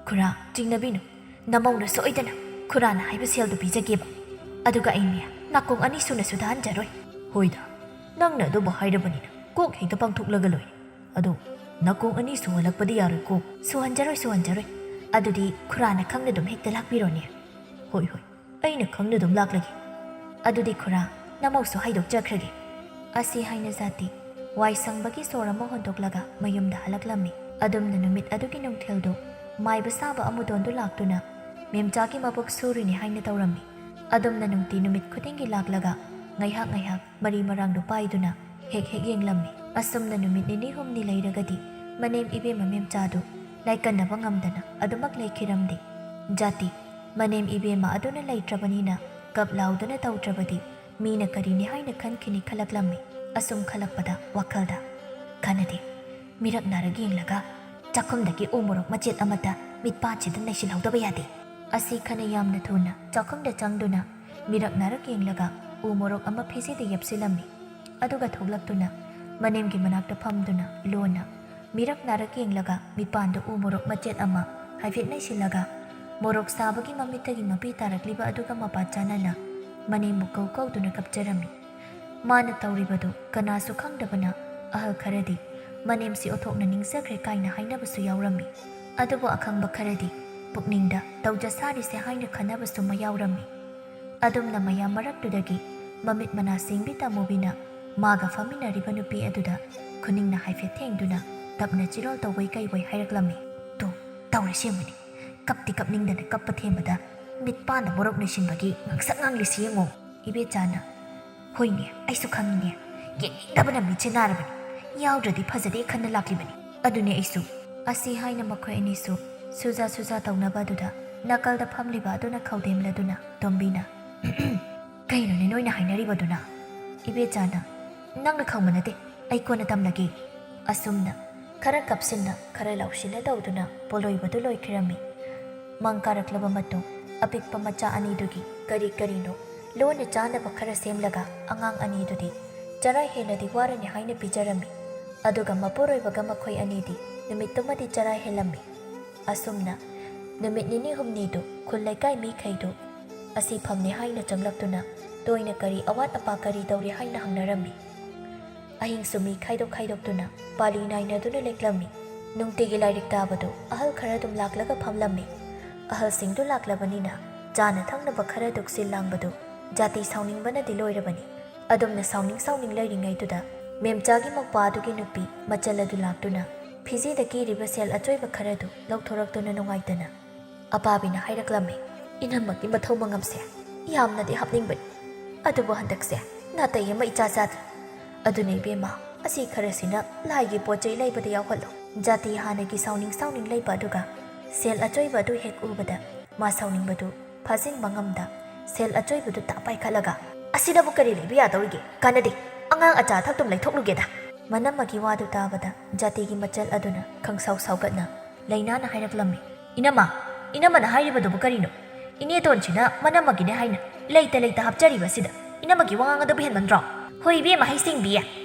ꯈꯨꯔꯥ, ꯆꯤꯡꯅꯕꯤꯅꯨ, ꯅꯃꯧꯅ ꯁꯣꯏꯗꯅ ꯈꯨꯔꯥꯅ ꯍꯥꯏꯕ ꯁꯦꯜꯗꯨ ꯄꯤꯖꯒꯦꯕ꯫ ꯑꯗꯨꯒ ꯑꯩꯅꯦ ꯅꯥꯀꯣꯡ ꯑꯅꯤ ꯁꯨꯅꯁꯨ ꯇꯥꯍꯟꯖꯔꯣꯏ꯫" "ꯍꯣꯏꯗ, ꯅꯪꯅ ꯑꯗꯨꯕꯨ ꯍꯥꯏꯔꯕꯅꯤꯅ ꯀꯣꯛ ꯍꯦꯛꯇ ꯄꯥꯡꯊꯣꯛꯂꯒ ꯂꯣꯏꯔꯦ꯫ ꯑꯗꯣ ꯅꯥꯀꯣꯡ ꯑꯅꯤ ꯁꯨꯍꯜꯂꯛꯄꯗꯤ ꯌꯥꯔꯣꯏꯀꯣ꯫" "ꯁꯨꯍꯟꯖꯔꯣꯏ, ꯁꯨꯍꯟꯖꯔꯣꯏ꯫ ꯑꯗꯨꯗꯤ ꯈꯨꯔꯥꯅ ꯈꯪꯅ ꯑꯗꯨꯝ ꯍꯦꯛꯇ ꯂꯥꯛꯄꯤꯔꯣꯅꯦ꯫" "ꯍꯣꯏ, ꯍꯣꯏ, ꯑꯩꯅ ꯈꯪꯅ ꯑꯗꯨꯝ ꯂꯥꯛꯂꯒꯦ꯫" "ꯑꯗꯨꯗꯤ ꯈꯨꯔꯥ, ꯅꯃꯧꯁꯨ ꯍꯥꯏꯗꯣꯛꯆꯈ꯭ꯔꯒꯦ꯫" ꯑꯁꯤ ꯍꯥꯏꯅ ꯖꯥꯇꯤ ꯋꯥꯏ ꯁꯪꯕꯒꯤ ꯁꯣꯔ ꯑꯃ ꯍꯣꯟꯗꯣꯛꯂꯒ ꯃꯌꯨꯝꯗ ꯍꯜꯂꯛꯂꯝꯃꯤ꯫ ꯑꯗꯨꯝꯅ ꯅꯨꯃꯤꯠ ꯑꯗꯨꯒꯤ ꯅꯨꯡꯊꯤꯜꯗꯨ ꯃꯥꯏꯕ ꯁꯥꯕ ꯑꯃꯨꯗꯣꯟꯗꯨ ꯂꯥꯛꯇꯨꯅ ꯃꯦꯝꯆꯥꯒꯤ ꯃꯕꯨꯛ ꯁꯨꯔꯤꯅꯤ ꯍꯥꯏꯅ ꯇꯧꯔꯝꯃꯤ꯫ ꯑꯗꯨꯝꯅ ꯅꯨꯡꯇꯤ ꯅꯨꯃꯤꯠ ꯈꯨꯗꯤꯡꯒꯤ ꯂꯥꯛꯂꯒ ꯉꯥꯏꯍꯥꯛ ꯉꯥꯏꯍꯥꯛ ꯃꯔꯤ ꯃꯔꯥꯡꯗꯨ ꯄꯥꯏꯗꯨꯅ ꯍꯦꯛ ꯍꯦꯛ ꯌꯦꯡꯂꯝꯃꯤ꯫ ꯑꯁꯨꯝꯅ ꯅꯨꯃꯤꯠ ꯅꯤꯅꯤ ꯍꯨꯝꯅꯤ ꯂꯩꯔꯒꯗꯤ ꯃꯅꯦꯝ ꯏꯕꯦꯝꯃ ꯃꯦꯝꯆꯥꯗꯨ ꯂꯥꯏꯀꯟꯅꯕ ꯉꯝꯗꯅ ꯑꯗꯨꯃꯛ ꯂꯩꯈꯤꯔꯝꯗꯦ꯫ ꯖꯥꯇꯤ ꯃꯅꯦꯝ ꯏꯕꯦꯝꯃ ꯑꯗꯨꯅ ꯂꯩꯇ꯭ꯔꯕꯅꯤꯅ ꯀꯞ ꯂꯥꯎꯗꯨꯅ ꯇꯧꯗ꯭ꯔꯕꯗꯤ ꯃꯤꯅ ꯀꯔꯤꯅꯤ ꯍꯥꯏꯅ ꯈꯟꯈꯤꯅꯤ ꯈꯜꯂꯛꯂꯝꯃꯤ꯫ ꯑꯁꯨꯝ ꯈꯜꯂꯛꯄꯗ ꯋꯥꯈꯜꯗ, "ꯀꯥꯟꯅꯗꯦ, ꯃꯤꯔꯛ ꯅꯥꯔꯛ ꯌꯦꯡꯂꯒ ꯆꯥꯛꯈꯨꯝꯗꯒꯤ ꯎ ꯃꯣꯔꯣꯛ ꯃꯆꯦꯠ ꯑꯃꯠꯇ ꯃꯤꯠꯄꯥꯟꯁꯤꯗ ꯅꯩꯁꯤꯜꯍꯧꯗꯕ ꯌꯥꯗꯦ꯫" ꯑꯁꯤ ꯈꯅ ꯌꯥꯝꯅ ꯊꯨꯅ ꯆꯥꯛꯈꯨꯝꯗ ꯆꯪꯗꯨꯅ ꯃꯤꯔꯛ ꯅꯥꯔꯛ ꯌꯦꯡꯂꯒ ꯎ ꯃꯣꯔꯣꯛ ꯑꯃ ꯐꯤꯖꯤꯗ ꯌꯦꯞꯁꯤꯜꯂꯝꯃꯤ꯫ ꯑꯗꯨꯒ ꯊꯣꯛꯂꯛꯇꯨꯅ ꯃꯅꯦꯝꯒꯤ ꯃꯅꯥꯛꯇ ꯐꯝꯗꯨꯅ ꯂꯣꯟꯅ ꯃꯤꯔꯛ ꯅꯥꯔꯛ ꯌꯦꯡꯂꯒ ꯃꯤꯄꯥꯟꯗ ꯎ ꯃꯣꯔꯣꯛ ꯃꯆꯦꯠ ꯑꯃ ꯍꯥꯏꯐꯦꯠ ꯅꯩꯁꯤꯜꯂꯒ ꯃꯣꯔꯣꯛ ꯁꯥꯕꯒꯤ ꯃꯃꯤꯠꯇꯒꯤ ꯃꯄꯤ ꯇꯥꯔꯛꯂꯤꯕ ꯑꯗꯨꯒ ꯃꯄꯥ ꯆꯥꯅꯅ ꯃꯅꯦꯝꯕꯨ ꯀꯧ ꯀꯧꯗꯨꯅ ꯀꯞꯆꯔꯝꯃꯤ꯫ ꯃꯥꯅ ꯇꯧꯔꯤꯕꯗꯨ ꯀꯅꯥꯁꯨ ꯈꯪꯗꯕꯅ ꯑꯍꯜ ꯈꯔꯗꯤ ꯃꯅꯦꯝꯁꯤ ꯑꯣꯊꯣꯛꯅ ꯅꯤꯡꯖꯈ꯭ꯔꯦ ꯀꯥꯏꯅ ꯍꯥꯏꯅꯕꯁꯨ ꯌꯥꯎꯔꯝꯃꯤ꯫ ꯑꯗꯨꯕꯨ ꯑꯈꯪꯕ ꯈꯔꯗꯤ ꯄꯨꯛꯅꯤꯡꯗ ꯇꯧꯖ ꯁꯥꯔꯤꯁꯦ ꯍꯥꯏꯅ ꯈꯟꯅꯕꯁꯨ ꯃꯌꯥꯎꯔꯝꯃꯤ꯫ ꯑꯗꯨꯝꯅ ꯃꯌꯥꯝ ꯃꯔꯛꯇꯨꯗꯒꯤ ꯃꯃꯤꯠ ꯃꯅꯥ ꯁꯤꯡꯕꯤ ꯇꯥꯃꯨꯕꯤꯅ ꯃꯥꯒ ꯐꯝꯃꯤꯟꯅꯔꯤꯕ ꯅꯨꯄꯤ ꯑꯗꯨꯗ ꯈꯨꯅꯤꯡꯅ ꯍꯥꯏꯐꯦꯠ ꯊꯦꯡꯗꯨꯅ ꯇꯞꯅ ꯆꯤꯔꯣꯜ ꯇꯧꯕꯣꯏ ꯀꯩꯕꯣꯏ ꯍꯥꯏꯔꯛꯂꯝꯃꯤ꯫ "ꯇꯨ, ꯇꯧꯔꯤꯁꯤ ꯌꯦꯡꯉꯨꯅꯦ, ꯀꯞꯇꯤ ꯀꯞꯅꯤꯡꯗꯅ ꯀꯞꯄ ꯊꯦꯝꯕꯗ ꯃꯤꯠꯄꯥꯟꯗ ꯃꯣꯔꯣꯛ ꯅꯩꯁꯤꯟꯕꯒꯤ ꯉꯥꯡꯁꯛ ꯉꯥꯡꯂꯤꯁꯤ ꯌꯦꯡꯉꯣ꯫" ꯏꯕꯦꯆꯥꯅ, "ꯍꯣꯏꯅꯦ, ꯑꯩꯁꯨ ꯈꯪꯉꯤꯅꯦ, ꯌꯦꯡꯅꯤꯡꯗꯕꯅ ꯃꯤꯠꯁꯦ ꯅꯥꯔꯕꯅꯤ, ꯌꯥꯎꯗ꯭ꯔꯗꯤ ꯐꯖꯗꯦ ꯈꯟꯅ ꯂꯥꯛꯂꯤꯕꯅꯤ꯫ ꯑꯗꯨꯅꯦ ꯑꯩꯁꯨ꯫" ꯑꯁꯤ ꯍꯥꯏꯅ ꯃꯈꯣꯏ ꯑꯅꯤꯁꯨ ꯁꯨꯖꯥ ꯁꯨꯖꯥ ꯇꯧꯅꯕ ꯑꯗꯨꯗ ꯅꯥꯀꯜꯗ ꯐꯝꯂꯤꯕ ꯑꯗꯨꯅ ꯈꯧꯗꯦꯝꯂꯗꯨꯅ ꯇꯣꯝꯕꯤꯅ, "ꯀꯩꯅꯣꯅꯦ ꯅꯣꯏꯅ ꯍꯥꯏꯅꯔꯤꯕꯗꯨꯅ?" ꯏꯕꯦꯆꯥꯅ, "ꯅꯪꯅ ꯈꯪꯕ ꯅꯠꯇꯦ, ꯑꯩ ꯀꯣꯟꯅ ꯇꯝꯂꯒꯦ꯫" ꯑꯁꯨꯝꯅ ꯈꯔ ꯀꯞꯁꯤꯟꯅ, ꯈꯔ ꯂꯥꯎꯁꯤꯟꯅ ꯇꯧꯗꯨꯅ ꯄꯣꯂꯣꯏꯕꯗꯨ ꯂꯣꯏꯈꯤꯔꯝꯃꯤ꯫ ꯃꯪ ꯀꯥꯔꯛꯂꯕ ꯃꯇꯨꯡ, ꯑꯄꯤꯛꯄ ꯃꯆꯥ ꯑꯅꯤꯗꯨꯒꯤ ꯀꯔꯤ ꯀꯔꯤꯅꯣ ꯂꯣꯟꯅ ꯆꯥꯅꯕ ꯈꯔ ꯁꯦꯝꯂꯒ ꯑꯉꯥꯡ ꯑꯅꯤꯗꯨꯗꯤ ꯆꯔꯥ ꯍꯦꯜꯂꯗꯤ ꯋꯥꯔꯅꯤ ꯍꯥꯏꯅ ꯄꯤꯖꯔꯝꯃꯤ꯫ ꯑꯗꯨꯒ ꯃꯄꯨꯔꯣꯏꯕꯒ ꯃꯈꯣꯏ ꯑꯅꯤꯗꯤ ꯅꯨꯃꯤꯠꯇꯨꯃꯗꯤ ꯆꯔꯥ ꯍꯦꯜꯂꯝꯃꯤ꯫ ꯑꯁꯨꯝꯅ ꯅꯨꯃꯤꯠ ꯅꯤꯅꯤ ꯍꯨꯝꯅꯤꯗꯨ ꯈꯨꯜ ꯂꯩꯀꯥꯏ ꯃꯤꯈꯩꯗꯨ ꯑꯁꯤ ꯐꯝꯅꯤ ꯍꯥꯏꯅ ꯆꯪꯂꯛꯇꯨꯅ ꯇꯣꯏꯅ ꯀꯔꯤ ꯑꯋꯥꯠ ꯑꯄꯥ ꯀꯔꯤ ꯇꯧꯔꯤ ꯍꯥꯏꯅ ꯍꯪꯅꯔꯝꯃꯤ꯫ ꯑꯍꯤꯡꯁꯨ ꯃꯤ ꯈꯥꯏꯗꯣꯛ ꯈꯥꯏꯗꯣꯛꯇꯨꯅ ꯄꯥꯂꯤ ꯅꯥꯏꯅꯗꯨꯅ ꯂꯦꯛꯂꯝꯃꯤ꯫ ꯅꯨꯡꯇꯤꯒꯤ ꯂꯥꯏꯔꯤꯛ ꯇꯥꯕꯗꯨ ꯑꯍꯜ ꯈꯔ ꯑꯗꯨꯝ ꯂꯥꯛꯂꯒ ꯐꯝꯂꯝꯃꯤ꯫ ꯑꯍꯜꯁꯤꯡꯗꯨ ꯂꯥꯛꯂꯕꯅꯤꯅ ꯆꯥꯅ ꯊꯛꯅꯕ ꯈꯔ ꯗꯨꯛꯁꯤꯜ ꯂꯥꯡꯕꯗꯨ ꯖꯥꯇꯤ ꯁꯥꯎꯅꯤꯡꯕꯅꯗꯤ ꯂꯣꯏꯔꯕꯅꯤ꯫ ꯑꯗꯨꯝꯅ ꯁꯥꯎꯅꯤꯡ ꯁꯥꯎꯅꯤꯡ ꯂꯩꯔꯤꯉꯩꯗꯨꯗ ꯃꯦꯝꯆꯥꯒꯤ ꯃꯧꯄꯥꯗꯨꯒꯤ ꯅꯨꯄꯤ ꯃꯆꯜ ꯑꯗꯨ ꯂꯥꯛꯇꯨꯅ ꯐꯤꯖꯤꯗ ꯀꯤꯔꯤꯕ ꯁꯦꯜ ꯑꯆꯣꯏꯕ ꯈꯔꯗꯨ ꯂꯧꯊꯣꯔꯛꯇꯨꯅ ꯅꯨꯡꯉꯥꯏꯇꯅ ꯑꯄꯥꯕꯤꯅ ꯍꯥꯏꯔꯛꯂꯝꯃꯤ, "ꯏꯅꯝꯃꯒꯤ ꯃꯊꯧ ꯃꯉꯝꯁꯦ ꯌꯥꯝꯅꯗꯤ ꯍꯥꯞꯅꯤꯡꯕꯅꯤ, ꯑꯗꯨꯕꯨ ꯍꯟꯗꯛꯁꯦ ꯅꯥꯇꯩ ꯑꯃ ꯏꯆꯥ ꯆꯥꯗꯦ꯫ ꯑꯗꯨꯅ ꯏꯕꯦꯝꯃ, ꯑꯁꯤ ꯈꯔꯁꯤꯅ ꯂꯥꯏꯒꯤ ꯄꯣꯠ ꯆꯩ ꯂꯩꯕꯗ ꯌꯥꯎꯍꯜꯂꯣ꯫" ꯖꯥꯇꯤ ꯍꯥꯟꯅꯒꯤ ꯁꯥꯎꯅꯤꯡ ꯁꯥꯎꯅꯤꯡ ꯂꯩꯕ ꯑꯗꯨꯒ ꯁꯦꯜ ꯑꯆꯣꯏꯕ ꯑꯗꯨ ꯍꯦꯛ ꯎꯕꯗ ꯃꯥ ꯁꯥꯎꯅꯤꯡꯕꯗꯨ ꯐꯥꯖꯤꯟꯕ ꯉꯝꯗ ꯁꯦꯜ ꯑꯆꯣꯏꯕꯗꯨ ꯇꯥꯞ ꯄꯥꯏꯈꯠꯂꯒ, "ꯑꯁꯤꯗꯕꯨ ꯀꯔꯤ ꯂꯩꯕ ꯌꯥꯗꯧꯔꯤꯒꯦ? ꯀꯥꯟꯅꯗꯦ, ꯑꯉꯥꯡ ꯑꯆꯥ ꯑꯊꯛꯇꯨꯝ ꯂꯩꯊꯣꯛꯂꯨꯒꯦꯗ꯫" ꯃꯅꯝꯃꯒꯤ ꯋꯥꯗꯨ ꯇꯥꯕꯗ ꯖꯥꯇꯤꯒꯤ ꯃꯆꯜ ꯑꯗꯨꯅ ꯈꯪꯁꯥꯎ ꯁꯥꯎꯒꯠꯅ ꯂꯩꯅꯥꯅ ꯍꯥꯏꯔꯛꯂꯝꯃꯤ, "ꯏꯅꯝꯃ, ꯏꯅꯝꯃꯅ ꯍꯥꯏꯔꯤꯕꯗꯨꯕꯨ ꯀꯔꯤꯅꯣ? ꯏꯅꯦꯇꯣꯟꯁꯤꯅ ꯃꯅꯝꯃꯒꯤꯅꯦ ꯍꯥꯏꯅ ꯂꯩꯇ ꯂꯩꯇ ꯍꯥꯞꯆꯔꯤꯕꯁꯤꯗ ꯏꯅꯝꯃꯒꯤ ꯋꯥꯉꯥꯡ ꯑꯗꯨꯕꯨ ꯍꯦꯟꯃꯟꯗ꯭ꯔꯣ?" "ꯍꯣꯏ ꯏꯕꯦꯝꯃ ꯍꯩꯁꯤꯡꯕꯤ,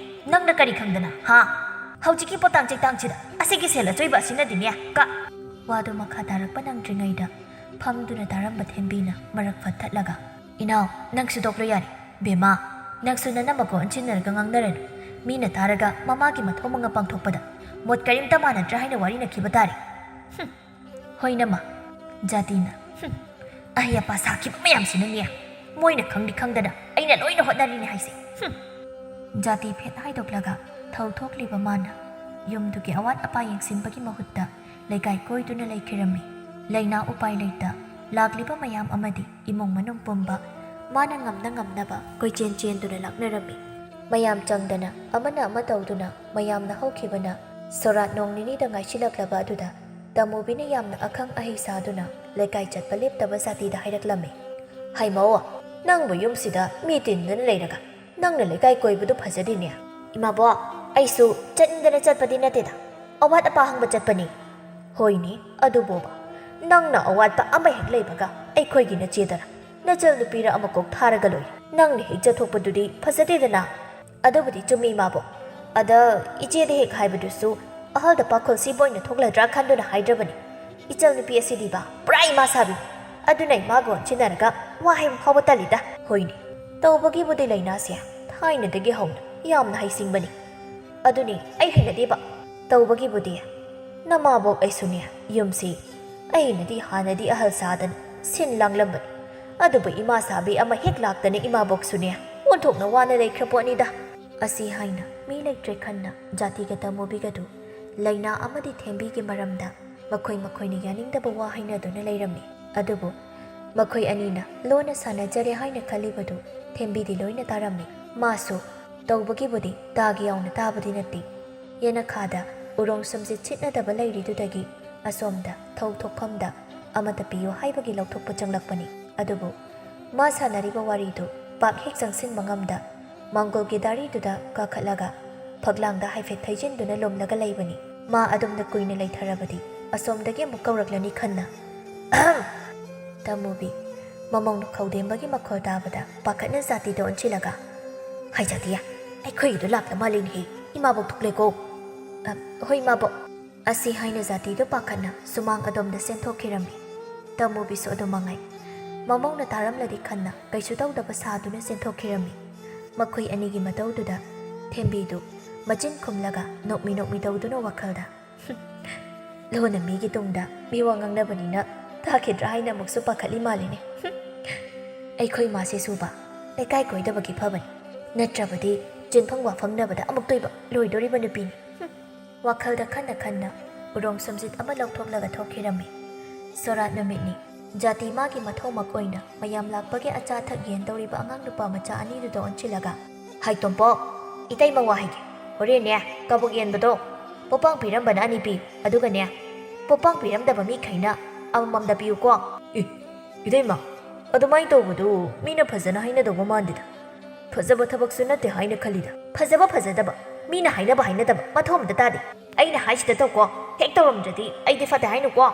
ꯅꯪꯅ ꯀꯔꯤ ꯈꯪꯗꯅ, ꯍꯥ? ꯍꯧꯖꯤꯛꯀꯤ ꯄꯣꯇꯥꯡ ꯆꯩꯇꯥꯡꯁꯤꯗ ꯑꯁꯤꯒꯤ ꯁꯦꯜ ꯑꯆꯣꯏꯕ ꯑꯁꯤꯅꯗꯤꯅꯦ ꯀ-" ꯋꯥꯗꯨ ꯃꯈꯥ ꯇꯥꯔꯛꯄ ꯅꯪꯗ꯭ꯔꯤꯉꯩꯗ ꯐꯝꯗꯨꯅ ꯇꯥꯔꯝꯕ ꯊꯦꯝꯕꯤꯅ ꯃꯔꯛ ꯐꯠꯊꯠꯂꯒ, "ꯏꯅꯥꯎ, ꯅꯪꯁꯨ ꯇꯣꯛꯂꯣ ꯌꯥꯔꯦ꯫ ꯕꯦꯝꯃ, ꯅꯪꯁꯨ ꯅꯅꯝꯃꯒ ꯑꯣꯟꯁꯤꯟꯅꯔꯒ ꯉꯥꯡꯅꯔꯅꯨ꯫ ꯃꯤꯅ ꯇꯥꯔꯒ ꯃꯃꯥꯒꯤ ꯃꯊꯧ ꯃꯉꯝ ꯄꯥꯡꯊꯣꯛꯄꯗ ꯃꯣꯠ ꯀꯔꯤꯝꯇ ꯃꯥꯟꯅꯗ꯭ꯔꯦ ꯍꯥꯏꯅ ꯋꯥꯔꯤꯅꯈꯤꯕ ꯇꯥꯔꯦ꯫" "ꯍꯨꯝ, ꯍꯣꯏ ꯅꯝꯃ꯫" ꯖꯥꯇꯤꯅ, "ꯍꯨꯝ, ꯑꯍꯩ ꯑꯄꯥ ꯁꯥꯈꯤꯕ ꯃꯌꯥꯝꯁꯤꯅꯅꯦ, ꯃꯣꯏꯅ ꯈꯪꯗꯤ ꯈꯪꯗꯅ ꯑꯩꯅ ꯂꯣꯏꯅ ꯍꯣꯠꯅꯔꯤꯅꯦ ꯍꯥꯏꯁꯦ꯫ ꯍꯨꯝ꯫" ꯖꯥꯇꯤ ꯐꯦꯠ ꯍꯥꯏꯗꯣꯛꯂꯒ ꯊꯧ ꯊꯣꯛꯂꯤꯕ ꯃꯥꯅ ꯌꯨꯝꯗꯨꯒꯤ ꯑꯋꯥꯠ ꯑꯄꯥ ꯌꯦꯡꯁꯤꯟꯕꯒꯤ ꯃꯍꯨꯠꯇ ꯂꯩꯀꯥꯏ ꯀꯣꯏꯗꯨꯅ ꯂꯩꯈꯤꯔꯝꯃꯤ꯫ ꯂꯩꯅꯥ ꯎꯄꯥꯏ ꯂꯩꯇ ꯂꯥꯛꯂꯤꯕ ꯃꯌꯥꯝ ꯑꯃꯗꯤ ꯏꯃꯨꯡ ꯃꯅꯨꯡ ꯄꯨꯝꯕ ꯃꯥꯅ ꯉꯝꯅ ꯉꯝꯅꯕ ꯀꯣꯏꯆꯦꯟ ꯆꯦꯟꯗꯨꯅ ꯂꯥꯛꯅꯔꯝꯃꯤ꯫ ꯃꯌꯥꯝ ꯆꯪꯗꯅ ꯑꯃꯅ ꯑꯃ ꯇꯧꯗꯨꯅ ꯃꯌꯥꯝꯅ ꯍꯧꯈꯤꯕꯅ ꯁꯣꯔꯥꯠ ꯅꯣꯡ ꯅꯤꯅꯤꯗ ꯉꯥꯏꯁꯤꯜꯂꯛꯂꯕ ꯑꯗꯨꯗ ꯇꯃꯨꯕꯤꯅ ꯌꯥꯝꯅ ꯑꯈꯪ ꯑꯍꯩ ꯁꯥꯗꯨꯅ ꯂꯩꯀꯥꯏ ꯆꯠꯄ ꯂꯦꯞꯇꯕ ꯖꯥꯇꯤꯗ ꯍꯥꯏꯔꯛꯂꯝꯃꯤ, "ꯍꯩꯃꯧ, ꯅꯪꯕꯨ ꯌꯨꯝꯁꯤꯗ ꯃꯤ ꯇꯤꯟꯗꯨꯅ ꯂꯩꯔꯒ ꯅꯪꯅ ꯂꯩꯀꯥꯏ ꯀꯣꯏꯕꯗꯨ ꯐꯖꯗꯦꯅꯦ꯫" "ꯏꯃꯥꯕꯣꯛ, ꯑꯩꯁꯨ ꯆꯠꯅꯤꯡꯗꯅ ꯆꯠꯄꯗꯤ ꯅꯠꯇꯦꯗ, ꯑꯋꯥꯠ ꯑꯄꯥ ꯍꯪꯕ ꯆꯠꯄꯅꯤ꯫ ꯍꯣꯏꯅꯦ, ꯑꯗꯨꯕꯣꯕ, ꯅꯪꯅ ꯑꯋꯥꯠꯄ ꯑꯃ ꯍꯦꯛ ꯂꯩꯕꯒ ꯑꯩꯈꯣꯏꯒꯤ ꯅꯆꯦꯗꯔ ꯅꯆꯜ ꯅꯨꯄꯤꯔ ꯑꯃ ꯀꯣꯛ ꯊꯥꯔꯒ ꯂꯣꯏꯔꯦ꯫ ꯅꯪꯅ ꯍꯦꯛ ꯆꯠꯊꯣꯛꯄꯗꯨꯗꯤ ꯐꯖꯗꯦꯗꯅ꯫ ꯑꯗꯨꯕꯨꯗꯤ ꯆꯨꯝꯃꯤ ꯏꯃꯥꯕꯣꯛ꯫ ꯑꯗ ꯏꯆꯦꯗ ꯍꯦꯛ ꯍꯥꯏꯕꯗꯨꯁꯨ ꯑꯍꯜꯗ ꯄꯥꯈꯣꯜ ꯁꯤꯕ ꯑꯣꯏꯅ ꯊꯣꯛꯂꯗ꯭ꯔꯥ ꯈꯟꯗꯨꯅ ꯍꯥꯏꯗ꯭ꯔꯕꯅꯤ꯫ ꯏꯆꯜ ꯅꯨꯄꯤ ꯑꯁꯤꯗꯤꯕ ꯄꯨꯔꯥ ꯏꯃꯥ ꯁꯥꯕꯤꯅꯤ꯫ ꯑꯗꯨꯅ ꯏꯃꯥꯒ ꯑꯣꯟꯁꯤꯟꯅꯔꯒ ꯋꯥ ꯍꯥꯏꯕ ꯐꯥꯎꯕ ꯇꯜꯂꯤꯗ꯫ ꯍꯣꯏꯅꯦ, ꯇꯧꯕꯒꯤꯕꯨꯗꯤ ꯂꯩꯅꯥꯁꯦ ꯊꯥꯏꯅꯗꯒꯤ ꯍꯧꯅ ꯌꯥꯝꯅ ꯍꯩꯁꯤꯡꯕꯅꯤ꯫ ꯑꯗꯨꯅꯤ ꯑꯩ ꯍꯩꯅꯗꯦꯕ꯫ ꯇꯧꯕꯒꯤꯕꯨꯗꯤ ꯅꯃꯥꯕꯣꯛ ꯑꯩꯁꯨꯅꯦ, ꯌꯨꯝꯁꯤ ꯑꯩꯅꯗꯤ ꯍꯥꯟꯅꯗꯤ ꯑꯍꯜ ꯁꯥꯗꯅ ꯁꯤꯟ ꯂꯥꯡꯂꯝꯕꯅꯤ꯫ ꯑꯗꯨꯕꯨ ꯏꯃꯥ ꯁꯥꯕꯤ ꯑꯃ ꯍꯦꯛ ꯂꯥꯛꯇꯅ ꯏꯃꯥꯕꯣꯛꯁꯨꯅꯦ ꯑꯣꯟꯊꯣꯛꯅ ꯋꯥꯅ ꯂꯩꯈ꯭ꯔ ꯄꯣꯠꯅꯤꯗ꯫ ꯑꯁꯤ ꯍꯥꯏꯅ ꯃꯤ ꯂꯩꯇ꯭ꯔꯦ ꯈꯟꯅ ꯖꯥꯇꯤꯒ ꯇꯃꯨꯕꯤꯒꯗꯨ ꯂꯩꯅꯥ ꯑꯃꯗꯤ ꯊꯦꯝꯕꯤꯒꯤ ꯃꯔꯝꯗ ꯃꯈꯣꯏ ꯃꯈꯣꯏꯅ ꯌꯥꯅꯤꯡꯗꯕ ꯋꯥ ꯍꯥꯏꯅꯗꯨꯅ ꯂꯩꯔꯝꯃꯤ꯫ ꯑꯗꯨꯕꯨ ꯃꯈꯣꯏ ꯑꯅꯤꯅ ꯂꯣꯟꯅ ꯁꯥꯟꯅꯖꯔꯦ ꯍꯥꯏꯅ ꯈꯜꯂꯤꯕꯗꯨ ꯊꯦꯝꯕꯤꯗꯤ ꯂꯣꯏꯅ ꯇꯥꯔꯝꯃꯤ꯫ ꯃꯥꯁꯨ ꯇꯧꯕꯒꯤꯕꯨꯗꯤ ꯇꯥꯒꯦ ꯌꯥꯎꯅ ꯇꯥꯕꯗꯤ ꯅꯠꯇꯦ꯫ ꯌꯦꯅꯈꯥꯗ ꯎꯔꯣꯡ ꯁꯨꯝꯖꯤꯠ ꯁꯤꯠꯅꯗꯕ ꯂꯩꯔꯤꯗꯨꯗꯒꯤ ꯑꯁꯣꯝꯗ ꯊꯧ ꯊꯣꯛꯐꯝꯗ ꯑꯃꯠꯇ ꯄꯤꯌꯨ ꯍꯥꯏꯕꯒꯤ ꯂꯧꯊꯣꯛꯄ ꯆꯪꯂꯛꯄꯅꯤ꯫ ꯑꯗꯨꯕꯨ ꯃꯥ ꯁꯥꯟꯅꯔꯤꯕ ꯋꯥꯔꯤꯗꯨ ꯄꯥꯛ ꯍꯦꯛ ꯆꯪꯁꯤꯟꯕ ꯉꯝꯗ ꯃꯥꯡꯒꯣꯜꯒꯤ ꯗꯥꯔꯤꯗꯨꯗ ꯀꯥꯈꯠꯂꯒ ꯐꯛꯂꯥꯡꯗ ꯍꯥꯏꯐꯦꯠ ꯊꯩꯖꯤꯟꯗꯨꯅ ꯂꯨꯝꯂꯒ ꯂꯩꯕꯅꯤ꯫ ꯃꯥ ꯑꯗꯨꯝꯅ ꯀꯨꯏꯅ ꯂꯩꯊꯔꯕꯗꯤ ꯑꯁꯣꯝꯗꯒꯤ ꯑꯃꯨꯛ ꯀꯧꯔꯛꯂꯅꯤ ꯈꯟꯅ꯫ "ꯑꯍꯝ!" ꯇꯃꯨꯕꯤ ꯃꯃꯧꯅ ꯈꯧꯗꯦꯝꯕꯒꯤ ꯃꯈꯣꯜ ꯇꯥꯕꯗ ꯄꯥꯈꯠꯅ ꯖꯥꯇꯤꯗ ꯑꯣꯟꯁꯤꯜꯂꯒ, "ꯍꯥꯏ ꯖꯥꯇꯤꯌꯥ, ꯑꯩꯈꯣꯏꯒꯤꯗꯣ ꯂꯥꯛꯇ ꯃꯥꯜꯂꯤꯅꯦꯍꯦ, ꯏꯃꯥꯕꯣꯛ ꯊꯣꯛꯂꯦꯀꯣ!" "ꯑ, ꯍꯣꯏ ꯏꯃꯥꯕꯣꯛ!" ꯑꯁꯤ ꯍꯥꯏꯅ ꯖꯥꯇꯤꯗꯨ ꯄꯥꯈꯠꯅ ꯁꯨꯃꯥꯡ ꯑꯗꯣꯝꯗ ꯆꯦꯟꯊꯣꯛꯈꯤꯔꯝꯃꯤ꯫ ꯇꯃꯨꯕꯤꯁꯨ ꯑꯗꯨ ꯃꯉꯥꯏ꯫ ꯃꯃꯧꯅ ꯇꯥꯔꯝꯂꯗꯤ ꯈꯟꯅ ꯀꯩꯁꯨ ꯇꯧꯗꯕ ꯁꯥꯗꯨꯅ ꯆꯦꯟꯊꯣꯛꯈꯤꯔꯝꯃꯤ꯫ ꯃꯈꯣꯏ ꯑꯅꯤꯒꯤ ꯃꯇꯧꯗꯨꯗ ꯊꯦꯝꯕꯤꯗꯨ ꯃꯆꯤꯟ ꯈꯨꯝꯂꯒ ꯅꯣꯛꯃꯤ ꯅꯣꯛꯃꯤ ꯇꯧꯗꯨꯅ ꯋꯥꯈꯜꯗ, "ꯂꯣꯟꯅ ꯃꯤꯒꯤ ꯇꯨꯡꯗ ꯃꯤꯋꯥ ꯉꯥꯡꯅꯕꯅꯤꯅ ꯇꯥꯈꯤꯗ꯭ꯔꯥ?" ꯍꯥꯏꯅ ꯑꯃꯨꯛꯁꯨ ꯄꯥꯈꯠꯂꯤ ꯃꯥꯜꯂꯤꯅꯦ꯫ "ꯑꯩꯈꯣꯏ ꯃꯥꯁꯦ ꯁꯨꯕ ꯂꯩꯀꯥꯏ ꯀꯣꯏꯗꯕꯒꯤ ꯐꯕꯅꯤ, ꯅꯠꯇ꯭ꯔꯕꯗꯤ ꯆꯤꯟꯐꯪ ꯋꯥꯐꯪꯅꯕꯗ ꯑꯃꯨꯛꯇꯣꯏꯕ ꯂꯣꯏꯗꯣꯔꯤꯕ ꯅꯨꯄꯤꯅꯤ꯫" ꯋꯥꯈꯜꯗ ꯈꯟꯅ ꯈꯟꯅ ꯎꯔꯣꯡ ꯁꯨꯝꯖꯤꯠ ꯑꯃ ꯂꯧꯊꯣꯛꯂꯒ ꯊꯣꯛꯈꯤꯔꯝꯃꯤ꯫ ꯁꯣꯔꯥꯠ ꯅꯨꯃꯤꯠꯅꯤ꯫ ꯖꯥꯇꯤ ꯃꯥꯒꯤ ꯃꯊꯧꯃꯛ ꯑꯣꯏꯅ ꯃꯌꯥꯝ ꯂꯥꯛꯄꯒꯤ ꯑꯆꯥ ꯑꯊꯛ ꯌꯦꯟ ꯇꯧꯔꯤꯕ ꯑꯉꯥꯡ ꯅꯨꯄꯥ ꯃꯆꯥ ꯑꯅꯤꯗꯨꯗ ꯑꯣꯟꯁꯤꯜꯂꯒ, "ꯍꯥꯏ ꯇꯣꯝꯄꯣꯛ, ꯏꯇꯩꯃ ꯋꯥ ꯍꯥꯏꯒꯦ꯫ ꯍꯣꯔꯦꯟꯅꯦ ꯀꯕꯣꯛ ꯌꯦꯟꯕꯗꯣ ꯄꯣꯄꯥꯡ ꯄꯤꯔꯝꯕꯅ ꯑꯅꯤ ꯄꯤꯌꯨ, ꯑꯗꯨꯒꯅꯦ ꯄꯣꯄꯥꯡ ꯄꯤꯔꯝꯗꯕ ꯃꯤꯈꯩꯅ ꯑꯃꯃꯝꯗ ꯄꯤꯌꯨꯀꯣ꯫" "ꯑꯦ, ꯏꯇꯩꯃ, ꯑꯗꯨꯃꯥꯏꯅ ꯇꯧꯕꯗꯨ ꯃꯤꯅ ꯐꯖꯅ ꯍꯥꯏꯅꯗꯧꯕ ꯃꯥꯟꯗꯦꯗ꯫ ꯐꯖꯕ ꯊꯕꯛꯁꯨ ꯅꯠꯇꯦ ꯍꯥꯏꯅ ꯈꯜꯂꯤꯗ꯫" "ꯐꯖꯕ ꯐꯖꯗꯕ, ꯃꯤꯅ ꯍꯥꯏꯅꯕ ꯍꯥꯏꯅꯗꯕ ꯃꯊꯧ ꯑꯃꯇ ꯇꯥꯗꯦ꯫ ꯑꯩꯅ ꯍꯥꯏꯁꯤꯗ ꯇꯧꯀꯣ꯫ ꯍꯦꯛ ꯇꯧꯔꯝꯗ꯭ꯔꯗꯤ ꯑꯩꯗꯤ ꯐꯠꯇꯦ ꯍꯥꯏꯅꯨꯀꯣ꯫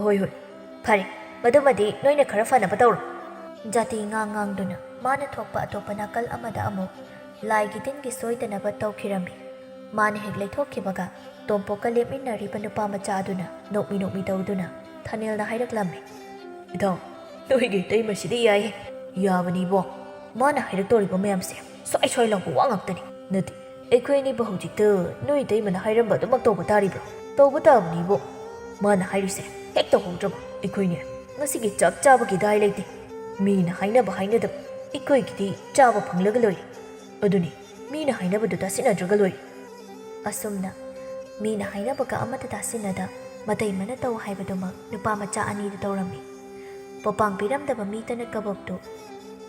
ꯍꯣꯏ, ꯍꯣꯏ꯫ ꯐꯔꯦ, ꯃꯗꯨꯃꯗꯤ ꯅꯣꯏꯅ ꯈꯔ ꯐꯅꯕ ꯇꯧꯔꯣ꯫ ꯖꯥꯇꯤ ꯉꯥꯡ ꯉꯥꯡꯗꯨꯅ ꯃꯥꯅ ꯊꯣꯛꯄ ꯑꯇꯣꯞꯄ ꯅꯥꯀꯜ ꯑꯃꯗ ꯑꯃꯨꯛ ꯂꯥꯏꯒꯤ ꯇꯤꯟꯒꯤ ꯁꯣꯏꯗꯅꯕ ꯇꯧꯈꯤꯔꯝꯃꯤ꯫ ꯃꯥꯅ ꯍꯦꯛ ꯂꯩꯊꯣꯛꯈꯤꯕꯒ ꯇꯣꯝꯄꯣꯛꯀ ꯂꯦꯞꯃꯤꯟꯅꯔꯤꯕ ꯅꯨꯄꯥ ꯃꯆꯥ ꯑꯗꯨꯅ ꯅꯣꯛꯃꯤ ꯅꯣꯛꯃꯤ ꯇꯧꯗꯨꯅ ꯊꯅꯦꯜꯅ ꯍꯥꯏꯔꯛꯂꯝꯃꯤ꯫ "ꯏꯇꯥꯎ, ꯅꯣꯏꯒꯤ ꯏꯇꯩꯃꯁꯤꯗꯤ ꯌꯥꯏꯍꯦ꯫ ꯌꯥꯕꯅꯤꯕꯣ꯫ ꯃꯥꯅ ꯍꯥꯏꯔꯛꯇꯧꯔꯤꯕ ꯃꯌꯥꯝꯁꯦ ꯁ꯭ꯋꯥꯏ ꯁ꯭ꯋꯥꯏ ꯂꯥꯎꯕ ꯋꯥ ꯉꯥꯛꯇꯅꯤ꯫ ꯅꯠꯇꯦ, ꯑꯩꯈꯣꯏ ꯑꯅꯤꯕꯨ ꯍꯧꯖꯤꯛꯇ ꯅꯣꯏ ꯏꯇꯩꯃꯅ ꯍꯥꯏꯔꯝꯕ ꯑꯗꯨꯃꯛ ꯇꯧꯕ ꯇꯥꯔꯤꯕ꯭ꯔꯣ? ꯇꯧꯕ ꯇꯥꯕꯅꯤꯕꯣ꯫ ꯃꯥꯅ ꯍꯥꯏꯔꯤꯁꯦ ꯍꯦꯛ ꯇꯧꯍꯧꯗ꯭ꯔꯕ ꯑꯩꯈꯣꯏꯅꯦ ꯉꯁꯤꯒꯤ ꯆꯥꯛ ꯆꯥꯕꯒꯤ ꯗꯥꯏ ꯂꯩꯇꯦ꯫ ꯃꯤꯅ ꯍꯥꯏꯅꯕ ꯍꯥꯏꯅꯗꯕ ꯑꯩꯈꯣꯏꯒꯤꯗꯤ ꯆꯥꯕ ꯐꯪꯂꯒ ꯂꯣꯏꯔꯦ꯫ ꯑꯗꯨꯅꯤ, ꯃꯤꯅ ꯍꯥꯏꯅꯕꯗꯨ ꯇꯥꯁꯤꯟꯅꯗ꯭ꯔꯒ ꯂꯣꯏꯔꯦ꯫" ꯑꯁꯨꯝꯅ ꯃꯤꯅ ꯍꯥꯏꯅꯕꯒ ꯑꯃꯠꯇ ꯇꯥꯁꯤꯟꯅꯗ ꯃꯇꯩ ꯃꯅ ꯇꯧ ꯍꯥꯏꯕꯗꯨꯃꯛ ꯅꯨꯄꯥ ꯃꯆꯥ ꯑꯅꯤꯗ ꯇꯧꯔꯝꯃꯤ꯫ ꯄꯣꯄꯥꯡ ꯄꯤꯔꯝꯗꯕ ꯃꯤꯇꯅ ꯀꯕꯣꯛꯇꯨ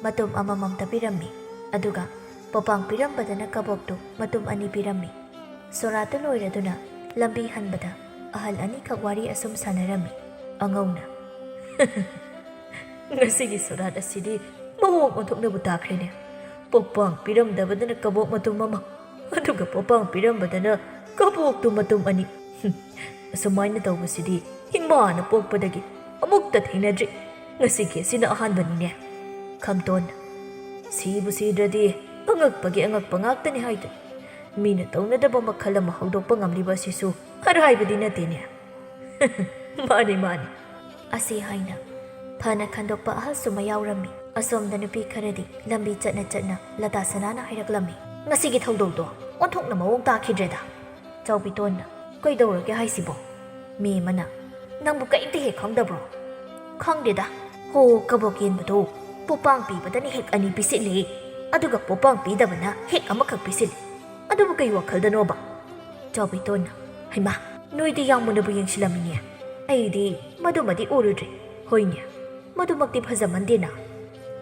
ꯃꯇꯨꯝ ꯑꯃꯃꯝꯇ ꯄꯤꯔꯝꯃꯤ꯫ ꯑꯗꯨꯒ ꯄꯣꯄꯥꯡ ꯄꯤꯔꯝꯕꯗꯅ ꯀꯕꯣꯛꯇꯨ ꯃꯇꯨꯝ ꯑꯅꯤ ꯄꯤꯔꯝꯃꯤ꯫ ꯁꯣꯔꯥꯠꯇꯨ ꯂꯣꯏꯔꯗꯨꯅ ꯂꯝꯕꯤ ꯍꯟꯕꯗ ꯑꯍꯜ ꯑꯅꯤꯈꯛ ꯋꯥꯔꯤ ꯑꯁꯨꯝ ꯁꯥꯟꯅꯔꯝꯃꯤ꯫ ꯑꯉꯧꯅ, "ꯉꯁꯤꯒꯤ ꯁꯣꯔꯥꯠ ꯑꯁꯤꯗꯤ ꯃꯑꯣꯡ ꯑꯣꯟꯊꯣꯛꯅꯕꯨ ꯇꯥꯈ꯭ꯔꯦꯅꯦ꯫ ꯄꯣꯄꯥꯡ ꯄꯤꯔꯝꯗꯕꯗꯅ ꯀꯕꯣꯛ ꯃꯇꯨꯝ ꯑꯃ, ꯑꯗꯨꯒ ꯄꯣꯄꯥꯡ ꯄꯤꯔꯝꯕꯗꯅ ꯀꯕꯣꯛꯇꯨ ꯃꯇꯨꯝ ꯑꯅꯤ꯫ ꯍꯨꯝ, ꯑꯁꯨꯃꯥꯏꯅ ꯇꯧꯕꯁꯤꯗꯤ ꯏꯃꯥꯅ ꯄꯣꯛꯄꯗꯒꯤ ꯑꯃꯨꯛꯇ ꯊꯦꯡꯅꯗ꯭ꯔꯤ꯫ ꯉꯁꯤꯒꯤ ꯑꯁꯤꯅ ꯑꯍꯥꯟꯕꯅꯤꯅꯦ꯫" ꯈꯝꯇꯣꯟ, "ꯁꯤꯕꯨ ꯁꯤꯗ꯭ꯔꯗꯤ ꯑꯉꯛꯄꯒꯤ ꯑꯉꯛꯄ ꯉꯥꯛꯇꯅꯤ ꯍꯥꯏꯗꯨꯅꯤ꯫ ꯃꯤꯅ ꯇꯧꯅꯗꯕ ꯃꯈꯜ ꯑꯃ ꯍꯧꯗꯣꯛꯄ ꯉꯝꯂꯤꯕ ꯑꯁꯤꯁꯨ ꯑꯔꯥꯏꯕꯗꯤ ꯅꯠꯇꯦꯅꯦ꯫" "ꯃꯥꯅꯤ, ꯃꯥꯅꯤ꯫" ꯑꯁꯤ ꯍꯥꯏꯅ ꯐꯅ ꯈꯟꯗꯣꯛꯄ ꯑꯍꯜꯁꯨ ꯃꯌꯥꯎꯔꯝꯃꯤ꯫ ꯑꯁꯣꯝꯗ ꯅꯨꯄꯤ ꯈꯔꯗꯤ ꯂꯝꯕꯤ ꯆꯠꯅ ꯆꯠꯅ ꯂꯇꯥ ꯁꯅꯥꯅ ꯍꯥꯏꯔꯛꯂꯝꯃꯤ꯫ "ꯉꯁꯤꯒꯤ ꯊꯧꯗꯧꯗꯣ ꯑꯣꯟꯊꯣꯛꯅ ꯃꯑꯣꯡ ꯇꯥꯈꯤꯗ꯭ꯔꯦꯗ꯫" ꯆꯥꯎꯕꯤꯇꯣꯟꯅ, "ꯀꯩꯗꯧꯔꯒꯦ ꯍꯥꯏꯁꯤꯕꯣ?" ꯃꯦꯃꯅ, "ꯅꯪꯕꯨ ꯀꯔꯤꯝꯇ ꯍꯦꯛ ꯈꯪꯗꯕ꯭ꯔꯣ?" "ꯈꯪꯗꯦꯗ꯫ ꯍꯣ, ꯀꯕꯣꯛ ꯌꯦꯟꯕꯗꯣ ꯄꯣꯄꯥꯡ ꯄꯤꯕꯗꯅ ꯍꯦꯛ ꯑꯅꯤ ꯄꯤꯁꯤꯜꯂꯦ, ꯑꯗꯨꯒ ꯄꯣꯄꯥꯡ ꯄꯤꯗꯕꯅ ꯍꯦꯛ ꯑꯃꯈꯛ ꯄꯤꯁꯤꯜꯂꯦ꯫ ꯑꯗꯨꯕꯨ ꯀꯩ ꯋꯥꯈꯜꯗꯅꯣꯕ?" ꯆꯥꯎꯕꯤꯇꯣꯟꯅ, "ꯍꯩꯃꯥ, ꯅꯣꯏꯗꯤ ꯌꯥꯝ ꯃꯨꯟꯅꯕꯨ ꯌꯦꯡꯁꯤꯜꯂꯝꯃꯤꯅꯦ꯫ ꯑꯩꯗꯤ ꯃꯗꯨꯃꯗꯤ ꯎꯔꯨꯗ꯭ꯔꯦ꯫ ꯍꯣꯏꯅꯦ, ꯃꯗꯨꯃꯛꯇꯤ ꯐꯖꯃꯟꯗꯦꯅ꯫"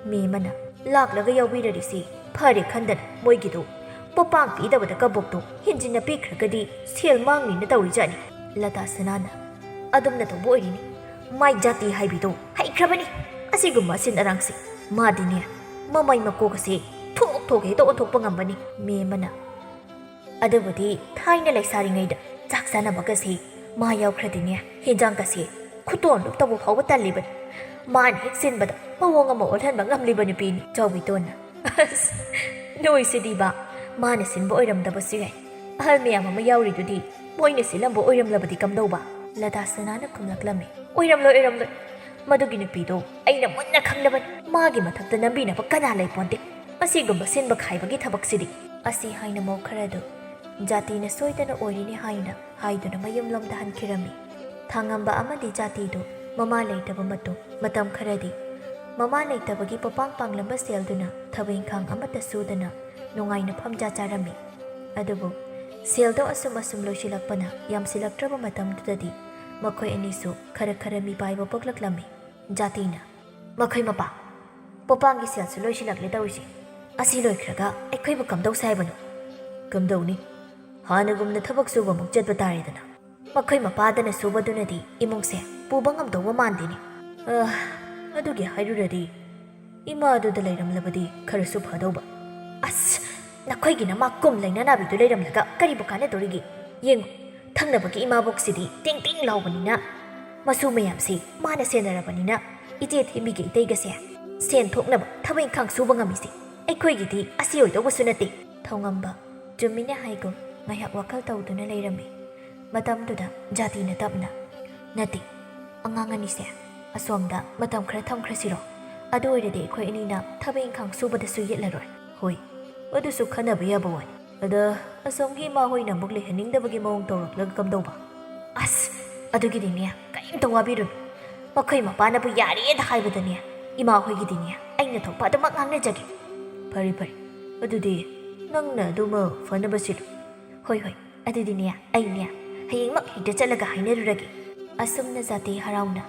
ꯃꯦꯃꯅ, "ꯂꯥꯛꯂꯒ ꯌꯥꯎꯕꯤꯔꯔꯤꯁꯤ ꯐꯔꯦ ꯈꯟꯗꯅ ꯃꯣꯏꯒꯤꯗꯣ ꯄꯣꯄꯥꯡ ꯄꯤꯗꯕꯗ ꯀꯕꯣꯛꯇꯣ ꯍꯦꯟꯖꯤꯟꯅ ꯄꯤꯈ꯭ꯔꯒꯗꯤ ꯁꯦꯜ ꯃꯥꯡꯅꯤꯅ ꯇꯧꯔꯤꯖꯥꯠꯅꯤ꯫" ꯂꯇꯥ ꯁꯅꯥꯅ, "ꯑꯗꯨꯝꯅ ꯇꯧꯕ ꯑꯣꯏꯔꯤꯅꯤ꯫ ꯃꯥꯏ ꯖꯥꯇꯤ ꯍꯥꯏꯕꯤꯗꯣ ꯍꯩꯈ꯭ꯔꯕꯅꯤ꯫ ꯑꯁꯤꯒꯨꯝꯕ ꯑꯁꯤꯟ ꯑꯔꯥꯡꯁꯦ꯫ ꯃꯥꯗꯤꯅꯦ, ꯃꯃꯩ ꯃꯀꯣꯛ ꯑꯁꯦ ꯊꯣꯛ ꯊꯣꯛ ꯍꯦꯛꯇ ꯑꯣꯟꯊꯣꯛꯄ ꯉꯝꯕꯅꯤ꯫" ꯃꯦꯃꯅ, "ꯑꯗꯨꯕꯨꯗꯤ ꯊꯥꯏꯅ ꯂꯩꯁꯥꯔꯤꯉꯩꯗ ꯆꯥꯛ ꯆꯥꯅꯕꯒꯁꯤ ꯃꯥ ꯌꯥꯎꯈ꯭ꯔꯗꯤꯅꯦ, ꯍꯦꯟꯖꯥꯡꯒꯁꯤ ꯈꯨꯇꯣꯟ ꯂꯨꯞꯇꯕ ꯐꯥꯎꯕ ꯇꯜꯂꯤꯕꯅꯤ꯫ ꯃꯥꯅ ꯍꯦꯛ ꯁꯤꯟꯕꯗ ꯃꯑꯣꯡ ꯑꯃ ꯑꯣꯜꯍꯟꯕ ꯉꯝꯂꯤꯕ ꯅꯨꯄꯤꯅꯤ ꯆꯥꯎꯕꯤꯇꯣꯟꯅ꯫ ꯑꯁ, ꯅꯣꯏꯁꯤꯗꯤꯕ, ꯃꯥꯅ ꯁꯤꯟꯕ ꯑꯣꯏꯔꯝꯗꯕꯁꯨ ꯌꯥꯏ꯫ ꯑꯍꯜ ꯃꯌꯥꯝ ꯑꯃ ꯌꯥꯎꯔꯤꯗꯨꯗꯤ ꯃꯣꯏꯅ ꯁꯤꯜꯂꯝꯕ ꯑꯣꯏꯔꯝꯂꯕꯗꯤ ꯀꯝꯗꯧꯕ? ꯂꯇꯥ ꯁꯅꯥꯅ ꯈꯨꯝꯂꯛꯂꯝꯃꯤ꯫ "ꯑꯣꯏꯔꯝꯂꯣꯏ, ꯑꯣꯏꯔꯝꯂꯣꯏ꯫ ꯃꯗꯨꯒꯤ ꯅꯨꯄꯤꯗꯣ ꯑꯩꯅ ꯃꯨꯟꯅ ꯈꯪꯂꯕꯅꯤ꯫ ꯃꯥꯒꯤ ꯃꯊꯛꯇ ꯅꯝꯕꯤꯅꯕ ꯀꯅꯥ ꯂꯩꯄꯣꯟꯇꯦ꯫ ꯑꯁꯤꯒꯨꯝꯕ ꯁꯤꯟꯕ ꯈꯥꯏꯕꯒꯤ ꯊꯕꯛꯁꯤꯗꯤ"꯫ ꯑꯁꯤ ꯍꯥꯏꯅ ꯃꯧ ꯈꯔꯗꯨ ꯖꯥꯇꯤꯅ ꯁꯣꯏꯗꯅ ꯑꯣꯏꯔꯤꯅꯤ ꯍꯥꯏꯅ ꯍꯥꯏꯗꯨꯅ ꯃꯌꯨꯝꯂꯣꯝꯗ ꯍꯟꯈꯤꯔꯝꯃꯤ꯫ ꯊꯥꯉꯝꯕ ꯑꯃꯗꯤ ꯖꯥꯇꯤꯗꯨ ꯃꯃꯥ ꯂꯩꯇꯕ ꯃꯇꯨꯡ ꯃꯇꯝ ꯈꯔꯗꯤ ꯃꯃꯥ ꯂꯩꯇꯕꯒꯤ ꯄꯣꯄꯥꯡ ꯄꯥꯡꯂꯝꯕ ꯁꯦꯜꯗꯨꯅ ꯊꯕꯛ ꯏꯪꯈꯥꯡ ꯑꯃꯠꯇ ꯁꯨꯗꯅ ꯅꯨꯡꯉꯥꯏꯅ ꯐꯝꯖꯥ ꯆꯥꯔꯝꯃꯤ꯫ ꯑꯗꯨꯕꯨ ꯁꯦꯜꯗꯣ ꯑꯁꯨꯝ ꯑꯁꯨꯝ ꯂꯣꯏꯁꯤꯜꯂꯛꯄꯅ ꯌꯥꯝꯁꯤꯜꯂꯛꯇ꯭ꯔꯕ ꯃꯇꯝꯗꯨꯗꯗꯤ ꯃꯈꯣꯏ ꯑꯅꯤꯁꯨ ꯈꯔ ꯈꯔ ꯃꯤꯄꯥꯏꯕ ꯄꯣꯛꯂꯛꯂꯝꯃꯤ꯫ ꯖꯥꯇꯤꯅ, "ꯃꯈꯣꯏ ꯃꯄꯥ, ꯄꯣꯄꯥꯡꯒꯤ ꯁꯦꯜꯁꯨ ꯂꯣꯏꯁꯤꯜꯂꯛꯂꯦ ꯇꯧꯔꯤꯁꯦ꯫ ꯑꯁꯤ ꯂꯣꯏꯈ꯭ꯔꯒ ꯑꯩꯈꯣꯏꯕꯨ ꯀꯝꯗꯧꯁꯦ ꯍꯥꯏꯕꯅꯣ?" "ꯀꯝꯗꯧꯅꯤ? ꯍꯥꯟꯅꯒꯨꯝꯅ ꯊꯕꯛ ꯁꯨꯕ ꯑꯃꯨꯛ ꯆꯠꯄ ꯇꯥꯔꯦꯗꯅ꯫ ꯃꯈꯣꯏ ꯃꯄꯥꯗꯅ ꯁꯨꯕꯗꯨꯅꯗꯤ ꯏꯃꯨꯡꯁꯦ ꯄꯨꯕ ꯉꯝꯗꯧꯕ ꯃꯥꯟꯗꯦꯅꯦ꯫ ꯑ, ꯑꯗꯨꯒꯤ ꯍꯥꯏꯔꯨꯔꯗꯤ ꯏꯃꯥꯗꯨꯗ ꯂꯩꯔꯝꯂꯕꯗꯤ ꯈꯔꯁꯨ ꯐꯗꯧꯕ꯫" "ꯑꯁ, ꯅꯈꯣꯏꯒꯤ ꯅꯃꯥ ꯀꯨꯝ ꯂꯩꯅ ꯅꯥꯕꯤꯗꯨ ꯂꯩꯔꯝꯂꯒ ꯀꯔꯤꯕꯨ ꯀꯥꯟꯅꯗꯧꯔꯤꯒꯦ? ꯌꯦꯡꯉꯨ, ꯊꯪꯅꯕꯒꯤ ꯏꯃꯥꯕꯣꯛꯁꯤꯗꯤ ꯇꯤꯡ ꯇꯤꯡ ꯂꯥꯎꯕꯅꯤꯅ, ꯃꯁꯨ ꯃꯌꯥꯝꯁꯤ ꯃꯥꯅ ꯁꯦꯟꯅꯔꯕꯅꯤꯅ, ꯏꯆꯦ ꯊꯦꯝꯕꯤꯒ ꯏꯇꯩꯒꯁꯦ ꯁꯦꯟ ꯊꯣꯛꯅꯕ ꯊꯕꯛ ꯏꯪꯈꯥꯡ ꯁꯨꯕ ꯉꯝꯃꯤꯁꯦ꯫ ꯑꯩꯈꯣꯏꯒꯤꯗꯤ ꯑꯁꯤ ꯑꯣꯏꯗꯧꯕꯁꯨ ꯅꯠꯇꯦ꯫" ꯊꯧꯉꯝꯕ ꯆꯨꯝꯃꯤꯅꯦ ꯍꯥꯏꯒꯨꯝ ꯉꯥꯏꯍꯥꯛ ꯋꯥꯈꯜ ꯇꯧꯗꯨꯅ ꯂꯩꯔꯝꯃꯤ꯫ ꯃꯇꯝꯗꯨꯗ ꯖꯥꯇꯤꯅ ꯇꯞꯅ, "ꯅꯠꯇꯦ, ꯑꯉꯥꯡ ꯑꯅꯤꯁꯦ ꯑꯁꯣꯝꯗ ꯃꯇꯝ ꯈꯔ ꯊꯝꯈ꯭ꯔꯁꯤꯔꯣ? ꯑꯗꯨ ꯑꯣꯏꯔꯗꯤ ꯑꯩꯈꯣꯏ ꯑꯅꯤꯅ ꯊꯕꯛ ꯏꯪꯈꯥꯡ ꯁꯨꯕꯗꯁꯨ ꯌꯦꯠꯂꯔꯣꯏ꯫" "ꯍꯣꯏ, ꯑꯗꯨꯁꯨ ꯈꯟꯅꯕ ꯌꯥꯕ ꯋꯥꯅꯤ꯫ ꯑꯗ ꯑꯁꯣꯝꯒꯤ ꯏꯃꯥ ꯍꯣꯏꯅ ꯑꯃꯨꯛ ꯂꯩꯍꯟꯅꯤꯡꯗꯕꯒꯤ ꯃꯑꯣꯡ ꯇꯧꯔꯛꯂꯒ ꯀꯝꯗꯧꯕ?" "ꯑꯁ, ꯑꯗꯨꯒꯤꯗꯤꯅꯦ, ꯀꯔꯤꯝꯇ ꯋꯥꯕꯤꯔꯨꯅꯨ꯫ ꯃꯈꯣꯏ ꯃꯄꯥꯅꯕꯨ ꯌꯥꯔꯦꯗ ꯍꯥꯏꯕꯗꯅꯦ, ꯏꯃꯥ ꯍꯣꯏꯒꯤꯗꯤꯅꯦ, ꯑꯩꯅ ꯊꯣꯛꯄ ꯑꯗꯨꯃꯛ ꯉꯥꯡꯅꯖꯒꯦ꯫" "ꯐꯔꯦ, ꯐꯔꯦ꯫ ꯑꯗꯨꯗꯤ ꯅꯪꯅ ꯑꯗꯨꯃ ꯐꯅꯕ ꯁꯤꯜꯂꯨ꯫" "ꯍꯣꯏ, ꯍꯣꯏ꯫ ꯑꯗꯨꯗꯤꯅꯦ, ꯑꯩꯅꯦ, ꯍꯌꯦꯡꯃꯛ ꯍꯦꯛꯇ ꯆꯠꯂꯒ ꯍꯥꯏꯅꯔꯨꯔꯒꯦ꯫" ꯑꯁꯨꯝꯅ ꯖꯥꯇꯤ ꯍꯔꯥꯎꯅ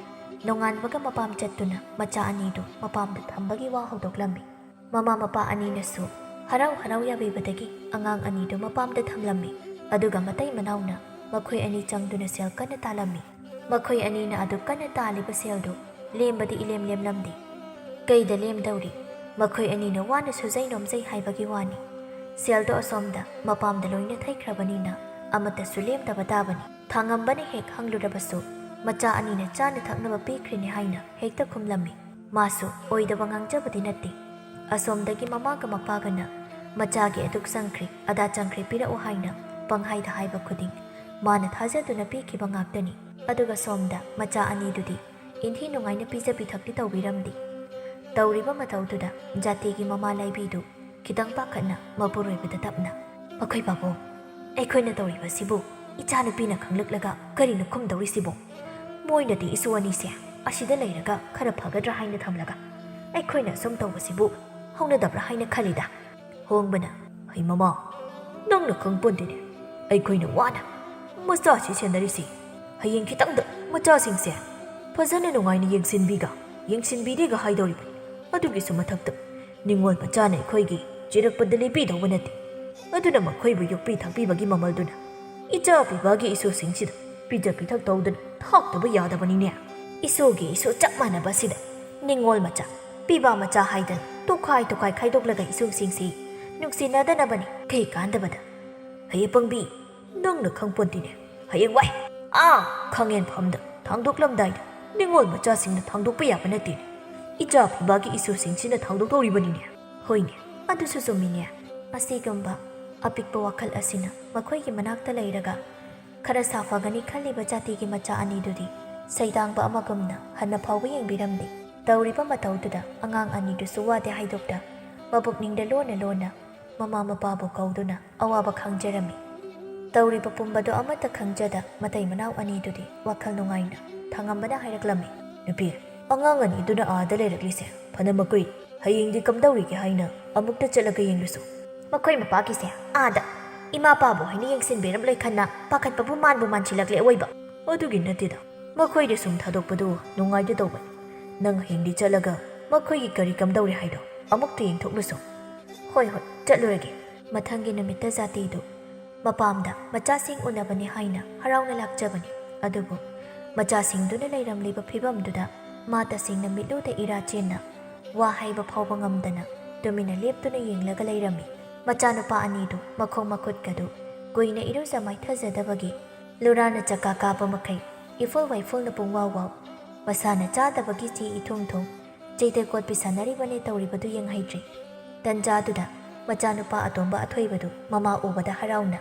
ꯅꯣꯡꯉꯥꯟꯕꯒ ꯃꯄꯥꯝ ꯆꯠꯇꯨꯅ ꯃꯆꯥ ꯑꯅꯤꯗꯨ ꯃꯄꯥꯝꯗ ꯊꯝꯕꯒꯤ ꯋꯥ ꯍꯧꯗꯣꯛꯂꯝꯃꯤ꯫ ꯃꯃꯥ ꯃꯄꯥ ꯑꯅꯤꯅꯁꯨ ꯍꯔꯥꯎ ꯍꯔꯥꯎ ꯌꯥꯕꯤꯕꯗꯒꯤ ꯑꯉꯥꯡ ꯑꯅꯤꯗꯨ ꯃꯄꯥꯝꯗ ꯊꯝꯂꯝꯃꯤ꯫ ꯑꯗꯨꯒ ꯃꯇꯩ ꯃꯅꯥꯎꯅ ꯃꯈꯣꯏ ꯑꯅꯤ ꯆꯪꯗꯨꯅ ꯁꯦꯜ ꯀꯟꯅ ꯇꯥꯜꯂꯝꯃꯤ꯫ ꯃꯈꯣꯏ ꯑꯅꯤꯅ ꯑꯗꯨ ꯀꯟꯅ ꯇꯥꯜꯂꯤꯕ ꯁꯦꯜꯗꯨ ꯂꯦꯝꯕꯗꯤ ꯏꯂꯦꯝ ꯂꯦꯝꯂꯝꯗꯦ꯫ ꯀꯩꯗ ꯂꯦꯝꯗꯧꯔꯤ? ꯃꯈꯣꯏ ꯑꯅꯤꯅ ꯋꯥꯅ ꯁꯨꯖꯩ ꯅꯣꯝꯖꯩ ꯍꯥꯏꯕꯒꯤ ꯋꯥꯅꯤ꯫ ꯁꯦꯜꯗꯣ ꯑꯁꯣꯝꯗ ꯃꯄꯥꯝꯗ ꯂꯣꯏꯅ ꯊꯩꯈ꯭ꯔꯕꯅꯤꯅ ꯑꯃꯠꯇꯁꯨ ꯂꯦꯝꯗꯕ ꯇꯥꯕꯅꯤ꯫ ꯊꯥꯉꯝꯕꯅ ꯍꯦꯛ ꯍꯪꯂꯨꯔꯕꯁꯨ, ꯃꯆꯥ ꯑꯅꯤꯅ ꯆꯥꯅ ꯊꯛꯅꯕ ꯄꯤꯈ꯭ꯔꯤꯅꯤ ꯍꯥꯏꯅ ꯍꯦꯛꯇ ꯈꯨꯝꯂꯝꯃꯤ꯫ ꯃꯥꯁꯨ ꯑꯣꯏꯗꯕ ꯉꯥꯡꯖꯕꯗꯤ ꯅꯠꯇꯦ꯫ ꯑꯁꯣꯝꯗꯒꯤ ꯃꯃꯥꯒ ꯃꯄꯥꯒꯅ ꯃꯆꯥꯒꯤ ꯑꯗꯨꯛ ꯆꯪꯈ꯭ꯔꯦ, ꯑꯗꯥ ꯆꯪꯈ꯭ꯔꯦ, ꯄꯤꯔꯛꯎ ꯍꯥꯏꯅ ꯄꯪꯍꯥꯏꯗ ꯍꯥꯏꯕ ꯈꯨꯗꯤꯡ ꯃꯥꯅ ꯊꯥꯖꯗꯨꯅ ꯄꯤꯈꯤꯕ ꯉꯥꯛꯇꯅꯤ꯫ ꯑꯗꯨꯒ ꯁꯣꯝꯗ ꯃꯆꯥ ꯑꯅꯤꯗꯨꯗꯤ ꯏꯟꯊꯤ ꯅꯨꯡꯉꯥꯏꯅ ꯄꯤꯖ ꯄꯤꯊꯛꯇꯤ ꯇꯧꯕꯤꯔꯝꯗꯦ꯫ ꯇꯧꯔꯤꯕ ꯃꯇꯧꯗꯨꯗ ꯖꯥꯇꯤꯒꯤ ꯃꯃꯥ ꯂꯥꯏꯕꯤꯗꯨ ꯈꯤꯇꯪ ꯄꯥꯈꯠꯅ ꯃꯄꯨꯔꯣꯏꯕꯗ ꯇꯞꯅ, "ꯃꯈꯣꯏ ꯄꯥꯕꯨꯡ, ꯑꯩꯈꯣꯏꯅ ꯇꯧꯔꯤꯕꯁꯤꯕꯨ ꯏꯆꯥꯅꯨꯄꯤꯅ ꯈꯪꯂꯛꯂꯒ ꯀꯔꯤꯅꯣ ꯈꯨꯝꯗꯧꯔꯤꯁꯤꯕꯣ? ꯃꯣꯏꯅꯗꯤ ꯏꯁꯨ ꯑꯅꯤꯁꯦ ꯑꯁꯤꯗ ꯂꯩꯔꯒ ꯈꯔ ꯐꯒꯗ꯭ꯔꯥ ꯍꯥꯏꯅ ꯊꯝꯂꯒ ꯑꯩꯈꯣꯏꯅ ꯑꯁꯨꯝ ꯇꯧꯕꯁꯤꯕꯨ ꯍꯧꯅꯗꯕ꯭ꯔꯥ ꯍꯥꯏꯅ ꯈꯜꯂꯤꯗ꯫" ꯍꯣꯡꯕꯅ, "ꯍꯩ ꯃꯃꯥ, ꯅꯪꯅ ꯈꯪꯄꯣꯟꯗꯦꯅꯦ, ꯑꯩꯈꯣꯏꯅ ꯋꯥꯅ ꯃꯆꯥꯁꯤ ꯁꯦꯟꯅꯔꯤꯁꯤ꯫ ꯍꯌꯦꯡ ꯈꯤꯇꯪꯗ ꯃꯆꯥꯁꯤꯡꯁꯦ ꯐꯖꯅ ꯅꯨꯡꯉꯥꯏꯅ ꯌꯦꯡꯁꯤꯟꯕꯤꯒ ꯌꯦꯡꯁꯤꯟꯕꯤꯗꯦꯒ ꯍꯥꯏꯗꯧꯔꯤꯕꯅꯤ꯫ ꯑꯗꯨꯒꯤꯁꯨ ꯃꯊꯛꯇ ꯅꯤꯡꯉꯣꯜ ꯃꯆꯥꯅ ꯑꯩꯈꯣꯏꯒꯤ ꯆꯤꯔꯛꯄꯗ ꯂꯦꯞꯄꯤꯗꯧꯕ ꯅꯠꯇꯦ꯫ ꯑꯗꯨꯅ ꯃꯈꯣꯏꯕꯨ ꯌꯣꯛꯄꯤ ꯊꯥꯛꯄꯤꯕꯒꯤ ꯃꯃꯜꯗꯨꯅ ꯏꯆꯥ ꯄꯤꯕꯒꯤ ꯏꯁꯨꯁꯤꯡꯁꯤꯗ ꯄꯤꯖ ꯄꯤꯊꯛ ꯇꯧꯗꯅ ꯊꯥꯛꯇꯕ ꯌꯥꯗꯕꯅꯤꯅꯦ꯫ ꯏꯁꯨꯒꯤ ꯏꯁꯨ ꯆꯞ ꯃꯥꯟꯅꯕ ꯑꯁꯤꯗ ꯅꯤꯡꯉꯣꯜ ꯃꯆꯥ, ꯄꯤꯕꯥ ꯃꯆꯥ ꯍꯥꯏꯗꯅ ꯇꯣꯈꯥꯏ ꯇꯣꯈꯥꯏ ꯈꯥꯏꯗꯣꯛꯂꯒ ꯏꯁꯨꯁꯤꯡꯁꯤ ꯅꯨꯡꯁꯤꯅꯗꯅꯕꯅꯤ꯫ ꯀꯩ ꯀꯥꯟꯗꯕꯗ? ꯍꯌꯦ ꯄꯪꯕꯤ, ꯅꯪꯅ ꯈꯪꯄꯣꯟꯇꯦꯅꯦ꯫ ꯍꯌꯦꯡꯋꯥꯏ ꯑꯥ ꯈꯥꯡꯉꯦꯟꯐꯝꯗ ꯊꯥꯡꯗꯣꯛꯂꯝꯗꯥꯏꯗ ꯅꯤꯡꯉꯣꯜ ꯃꯆꯥꯁꯤꯡꯅ ꯊꯥꯡꯗꯣꯛꯄ ꯌꯥꯕ ꯅꯠꯇꯦꯅꯦ꯫ ꯏꯆꯥ ꯄꯤꯕꯒꯤ ꯏꯁꯨꯁꯤꯡꯁꯤꯅ ꯊꯥꯡꯗꯣꯛꯇꯧꯔꯤꯕꯅꯤꯅꯦ꯫ ꯍꯣꯏꯅꯦ, ꯑꯗꯨꯁꯨ ꯆꯨꯝꯃꯤꯅꯦ꯫ ꯑꯁꯤꯒꯨꯝꯕ ꯑꯄꯤꯛꯄ ꯋꯥꯈꯜ ꯑꯁꯤꯅ ꯃꯈꯣꯏꯒꯤ ꯃꯅꯥꯛꯇ ꯂꯩꯔꯒ ꯈꯔ ꯁꯥꯐꯒꯅꯤ ꯈꯜꯂꯤꯕ ꯖꯥꯇꯤꯒꯤ ꯃꯆꯥ ꯑꯅꯤꯗꯨꯗꯤ ꯁꯩꯗꯥꯡꯕ ꯑꯃꯒꯨꯝꯅ ꯍꯟꯅ ꯐꯥꯎꯕ ꯌꯦꯡꯕꯤꯔꯝꯗꯦ꯫ ꯇꯧꯔꯤꯕ ꯃꯇꯧꯗꯨꯗ ꯑꯉꯥꯡ ꯑꯅꯤꯗꯨꯁꯨ ꯋꯥꯗꯦ ꯍꯥꯏꯗꯣꯛꯇ ꯃꯄꯨꯛꯅꯤꯡꯗ ꯂꯣꯟꯅ ꯂꯣꯟꯅ ꯃꯃꯥ ꯃꯄꯥꯕꯨ ꯀꯧꯗꯨꯅ ꯑꯋꯥꯕ ꯈꯪꯖꯔꯝꯃꯤ꯫ ꯇꯧꯔꯤꯕ ꯄꯨꯝꯕꯗꯨ ꯑꯃꯠꯇ ꯈꯪꯖꯗ ꯃꯇꯩ ꯃꯅꯥꯎ ꯑꯅꯤꯗꯨꯗꯤ ꯋꯥꯈꯜ ꯅꯨꯡꯉꯥꯏꯅ ꯊꯥꯉꯝꯕꯅ ꯍꯥꯏꯔꯛꯂꯝꯃꯤ, "ꯅꯨꯄꯤ, ꯑꯉꯥꯡ ꯑꯅꯤꯗꯨꯅ ꯑꯥꯗ ꯂꯩꯔꯛꯂꯤꯁꯦ ꯐꯅ ꯃꯈꯣꯏ ꯍꯌꯦꯡꯗꯤ ꯀꯝꯗꯧꯔꯤꯒꯦ ꯍꯥꯏꯅ ꯑꯃꯨꯛꯇ ꯆꯠꯂꯒ ꯌꯦꯡꯂꯨꯁꯨ꯫ ꯃꯈꯣꯏ ꯃꯄꯥꯒꯤꯁꯦ ꯑꯥꯗ ꯏꯃꯥ ꯄꯥꯕꯨ ꯍꯥꯏꯅ ꯌꯦꯡꯁꯤꯟꯕꯤꯔꯝꯂꯣꯏ ꯈꯟꯅ ꯄꯥꯈꯠꯄꯕꯨ ꯃꯥꯟꯕꯨ ꯃꯥꯟꯁꯤꯜꯂꯛꯂꯦ ꯑꯋꯣꯏꯕ꯫" "ꯑꯗꯨꯒꯤ ꯅꯠꯇꯦꯗ, ꯃꯈꯣꯏꯗ ꯁꯨꯝ ꯊꯥꯗꯣꯛꯄꯗꯨ ꯅꯨꯡꯉꯥꯏꯗ ꯇꯧꯕꯅꯤ꯫ ꯅꯪ ꯍꯌꯦꯡꯗꯤ ꯆꯠꯂꯒ ꯃꯈꯣꯏꯒꯤ ꯀꯔꯤ ꯀꯝꯗꯧꯔꯤ ꯍꯥꯏꯗꯣ ꯑꯃꯨꯛꯇ ꯌꯦꯡꯊꯣꯛꯂꯨꯁꯨ꯫" "ꯍꯣꯏ ꯍꯣꯏ, ꯆꯠꯂꯨꯔꯒꯦ꯫" ꯃꯊꯪꯒꯤ ꯅꯨꯃꯤꯠꯇ ꯖꯥꯇꯤꯗꯨ ꯃꯄꯥꯝꯗ ꯃꯆꯥꯁꯤꯡ ꯎꯅꯕꯅꯤ ꯍꯥꯏꯅ ꯍꯔꯥꯎꯅ ꯂꯥꯛꯆꯕꯅꯤ꯫ ꯑꯗꯨꯕꯨ ꯃꯆꯥꯁꯤꯡꯗꯨꯅ ꯂꯩꯔꯝꯂꯤꯕ ꯐꯤꯕꯝꯗꯨꯗ ꯃꯥ ꯇꯁꯦꯡꯅ ꯃꯤꯠꯂꯨꯗ ꯏꯔꯥ ꯆꯦꯟꯅ ꯋꯥ ꯍꯥꯏꯕ ꯐꯥꯎꯕ ꯉꯝꯗꯅ ꯇꯨꯃꯤꯟꯅ ꯂꯦꯞꯇꯨꯅ ꯌꯦꯡꯂꯒ ꯂꯩꯔꯝꯃꯤ꯫ ꯃꯆꯥꯅꯨꯄꯥ ꯑꯅꯤꯗꯨ ꯃꯈꯣꯡ ꯃꯈꯨꯠꯀꯗꯨ ꯀꯨꯏꯅ ꯏꯔꯨꯖ ꯃꯥꯏꯊꯖꯗꯕꯒꯤ ꯂꯨꯔꯥꯅ ꯆꯀꯥ ꯀꯥꯕ ꯃꯈꯩ ꯏꯐꯨꯜ ꯋꯥꯏꯐꯨꯜꯅ ꯄꯨꯡꯋꯥꯎ ꯋꯥꯎ꯫ ꯃꯁꯥꯅ ꯆꯥꯗꯕꯒꯤ ꯆꯤ ꯏꯊꯨꯝ ꯊꯨꯝ꯫ ꯆꯩꯇꯦꯛ ꯀꯣꯠꯄꯤ ꯁꯥꯟꯅꯔꯤꯕꯅꯦ ꯇꯧꯔꯤꯕꯗꯨ ꯌꯦꯡꯍꯩꯗ꯭ꯔꯦ꯫ ꯇꯟꯖꯥꯗꯨꯗ ꯃꯆꯥꯅꯨꯄꯥ ꯑꯇꯣꯝꯕ ꯑꯊꯣꯏꯕꯗꯨ ꯃꯃꯥ ꯎꯕꯗ ꯍꯔꯥꯎꯅ,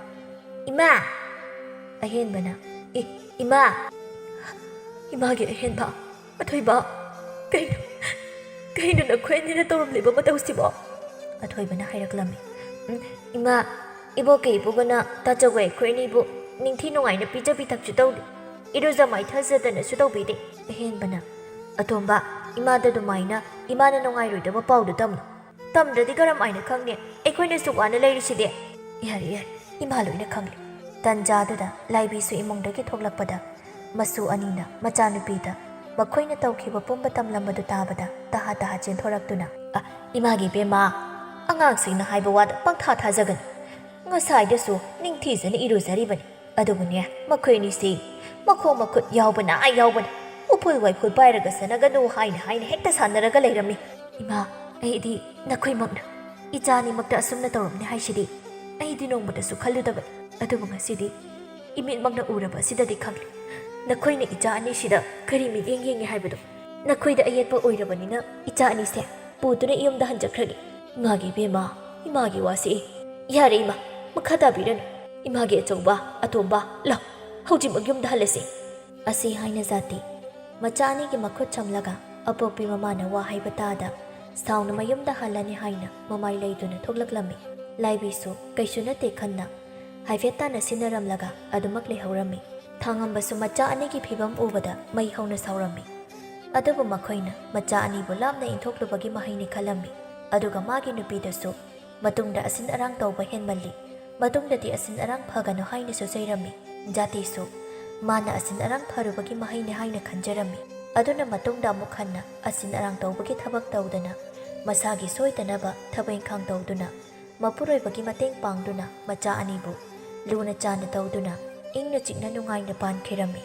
"ꯏꯃꯥ!" ꯑꯍꯦꯟꯕꯅ, "ꯏ, ꯏꯃꯥ!" "ꯏꯃꯥꯒꯤ ꯑꯍꯦꯟꯕ? ꯑꯊꯣꯏꯕ, ꯀꯩꯅꯣ, ꯀꯩꯅꯣ ꯅꯈꯣꯏ ꯑꯅꯤꯅ ꯇꯧꯔꯝꯂꯤꯕ ꯃꯇꯧꯁꯤꯕꯣ?" ꯑꯊꯣꯏꯕꯅ ꯍꯥꯏꯔꯛꯂꯝꯃꯤ꯫ "ꯎꯝ, ꯏꯃꯥ, ꯏꯕꯣꯛꯀ ꯏꯄꯨꯒꯅ ꯇꯥꯆꯧꯒ ꯑꯩꯈꯣꯏ ꯑꯅꯤꯕꯨ ꯅꯤꯡꯊꯤ ꯅꯨꯡꯉꯥꯏꯅ ꯄꯤꯖ ꯄꯤꯊꯛꯁꯨ ꯇꯧꯗꯦ, ꯏꯔꯨꯖ ꯃꯥꯏꯊꯖꯗꯅꯁꯨ ꯇꯧꯕꯤꯗꯦ꯫" ꯑꯍꯦꯟꯕꯅ, "ꯑꯇꯣꯝꯕ, ꯏꯃꯥꯗ ꯑꯗꯨꯃꯥꯏꯅ ꯏꯃꯥꯅ ꯅꯨꯡꯉꯥꯏꯔꯣꯏꯗꯕ ꯄꯥꯎꯗꯨ ꯇꯝꯅꯨ꯫ ꯇꯝꯗ꯭ꯔꯗꯤ ꯀꯔꯝ ꯍꯥꯏꯅ ꯈꯪꯅꯤ? ꯑꯩꯈꯣꯏꯅꯁꯨ ꯋꯥꯅ ꯂꯩꯔꯤꯁꯤꯗꯤ?" "ꯌꯥꯔꯦ, ꯌꯥꯔꯦ, ꯏꯃꯥ ꯂꯣꯏꯅ ꯈꯪꯂꯦ꯫" ꯇꯟꯖꯥꯗꯨꯗ ꯂꯥꯏꯕꯤꯁꯨ ꯏꯃꯨꯡꯗꯒꯤ ꯊꯣꯛꯂꯛꯄꯗ ꯃꯁꯨ ꯑꯅꯤꯅ ꯃꯆꯥꯅꯨꯄꯤꯗ ꯃꯈꯣꯏꯅ ꯇꯧꯈꯤꯕ ꯄꯨꯝꯕ ꯇꯝꯂꯝꯕꯗꯨ ꯇꯥꯕꯗ ꯇꯍꯥ ꯇꯍꯥ ꯆꯦꯟꯊꯣꯔꯛꯇꯨꯅ, "ꯑ, ꯏꯃꯥꯒꯤ ꯏꯕꯦꯝꯃ, ꯑꯉꯥꯡꯁꯤꯡꯅ ꯍꯥꯏꯕ ꯋꯥꯗ ꯄꯪꯊꯥ ꯊꯥꯖꯒꯅꯨ꯫ ꯉꯁꯥꯏꯗꯁꯨ ꯅꯤꯡꯊꯤꯖꯅ ꯏꯔꯨꯖꯔꯤꯕꯅꯤ꯫ ꯑꯗꯨꯕꯨꯅꯦ, ꯃꯈꯣꯏ ꯑꯅꯤꯁꯤ ꯃꯈꯣꯡ ꯃꯈꯨꯠ ꯌꯥꯎꯕꯅ ꯑꯥ ꯌꯥꯎꯕꯅ ꯎꯐꯨꯜ ꯋꯥꯏꯐꯨꯜ ꯄꯥꯏꯔꯒ ꯁꯥꯟꯅꯒꯅꯨ ꯍꯥꯏꯅ ꯍꯥꯏꯅ ꯍꯦꯛꯇ ꯁꯥꯟꯅꯔꯒ ꯂꯩꯔꯝꯃꯤ꯫" "ꯏꯃꯥ, ꯑꯩꯗꯤ ꯅꯈꯣꯏꯃꯛꯅ ꯏꯆꯥ ꯑꯅꯤꯃꯛꯇ ꯑꯁꯨꯝꯅ ꯇꯧꯔꯝꯅꯤ ꯍꯥꯏꯁꯤꯗꯤ ꯑꯩꯗꯤ ꯅꯣꯡꯃꯇꯁꯨ ꯈꯜꯂꯨꯗꯕꯅꯤ꯫ ꯑꯗꯨꯕꯨ ꯉꯁꯤꯗꯤ ꯏꯃꯤꯠꯃꯛꯅ ꯎꯔꯕ ꯑꯁꯤꯗꯗꯤ ꯈꯪꯂꯦ꯫ ꯅꯈꯣꯏꯅ ꯏꯆꯥ ꯑꯅꯤꯁꯤꯗ ꯀꯔꯤ ꯃꯤꯠꯌꯦꯡ ꯌꯦꯡꯉꯤ ꯍꯥꯏꯕꯗꯣ꯫ ꯅꯈꯣꯏꯗ ꯑꯌꯦꯠꯄ ꯑꯣꯏꯔꯕꯅꯤꯅ ꯏꯆꯥ ꯑꯅꯤꯁꯦ ꯄꯨꯗꯨꯅ ꯌꯨꯝꯗ ꯍꯟꯖꯈ꯭ꯔꯒꯦ꯫" "ꯏꯃꯥꯒꯤ ꯏꯕꯦꯝꯃ, ꯏꯃꯥꯒꯤ ꯋꯥꯁꯤ꯫" "ꯌꯥꯔꯦ ꯏꯃꯥ, ꯃꯈꯥ ꯇꯥꯕꯤꯔꯅꯨ꯫ ꯏꯃꯥꯒꯤ ꯑꯆꯧꯕ, ꯑꯇꯣꯝꯕ, ꯂꯥꯎ, ꯍꯧꯖꯤꯛꯃꯛ ꯌꯨꯝꯗ ꯍꯜꯂꯁꯤ꯫" ꯑꯁꯤ ꯍꯥꯏꯅ ꯖꯥꯇꯤ ꯃꯆꯥ ꯑꯅꯤꯒꯤ ꯃꯈꯨꯠ ꯆꯝꯂꯒ ꯑꯄꯣꯛꯄꯤ ꯃꯃꯥꯅ ꯋꯥ ꯍꯥꯏꯕ ꯇꯥꯗ ꯁꯥꯎꯅ ꯃꯌꯨꯝꯗ ꯍꯜꯂꯅꯤ ꯍꯥꯏꯅ ꯃꯃꯥꯏ ꯂꯩꯗꯨꯅ ꯊꯣꯛꯂꯛꯂꯝꯃꯤ꯫ ꯂꯥꯏꯕꯤꯁꯨ ꯀꯩꯁꯨ ꯅꯠꯇꯦ ꯈꯟꯅ ꯍꯥꯏꯐꯦꯠ ꯇꯥꯅ ꯁꯤꯟꯅꯔꯝꯂꯒ ꯑꯗꯨꯃꯛ ꯂꯩꯍꯧꯔꯝꯃꯤ꯫ ꯊꯥꯡꯉꯝꯕꯁꯨ ꯃꯆꯥ ꯑꯅꯤꯒꯤ ꯐꯤꯕꯝ ꯎꯕꯗ ꯃꯩ ꯍꯧꯅ ꯁꯥꯎꯔꯝꯃꯤ꯫ ꯑꯗꯨꯕꯨ ꯃꯈꯣꯏꯅ ꯃꯆꯥ ꯑꯅꯤꯕꯨ ꯂꯥꯞꯅ ꯏꯟꯊꯣꯛꯂꯨꯕꯒꯤ ꯃꯍꯩꯅꯤ ꯈꯜꯂꯝꯃꯤ꯫ ꯑꯗꯨꯒ ꯃꯥꯒꯤ ꯅꯨꯄꯤꯗꯁꯨ ꯃꯇꯨꯡꯗ ꯑꯁꯤꯟ ꯑꯔꯥꯡ ꯇꯧꯕ ꯍꯦꯟꯃꯜꯂꯤ, ꯃꯇꯨꯡꯗꯗꯤ ꯑꯁꯤꯟ ꯑꯔꯥꯡ ꯐꯒꯅꯨ ꯍꯥꯏꯅꯁꯨ ꯆꯩꯔꯝꯃꯤ꯫ ꯖꯥꯇꯤꯁꯨ ꯃꯥꯅ ꯑꯁꯤꯟ ꯑꯔꯥꯡ ꯐꯔꯨꯕꯒꯤ ꯃꯍꯩꯅꯤ ꯍꯥꯏꯅ ꯈꯟꯖꯔꯝꯃꯤ꯫ ꯑꯗꯨꯅ ꯃꯇꯨꯡꯗ ꯑꯃꯨꯛ ꯍꯟꯅ ꯑꯁꯤꯟ ꯑꯔꯥꯡ ꯇꯧꯕꯒꯤ ꯊꯕꯛ ꯇꯧꯗꯅ ꯃꯁꯥꯒꯤ ꯁꯣꯏꯗꯅꯕ ꯊꯕꯛ ꯏꯪꯈꯥꯡ ꯇꯧꯗꯨꯅ ꯃꯄꯨꯔꯣꯏꯕꯒꯤ ꯃꯇꯦꯡ ꯄꯥꯡꯗꯨꯅ ꯃꯆꯥ ꯑꯅꯤꯕꯨ ꯂꯨꯅ ꯆꯥꯟꯅ ꯇꯧꯗꯨꯅ ꯏꯪꯅ ꯆꯤꯛꯅ ꯅꯨꯡꯉꯥꯏꯅ ꯄꯥꯟꯈꯤꯔꯝꯃꯤ꯫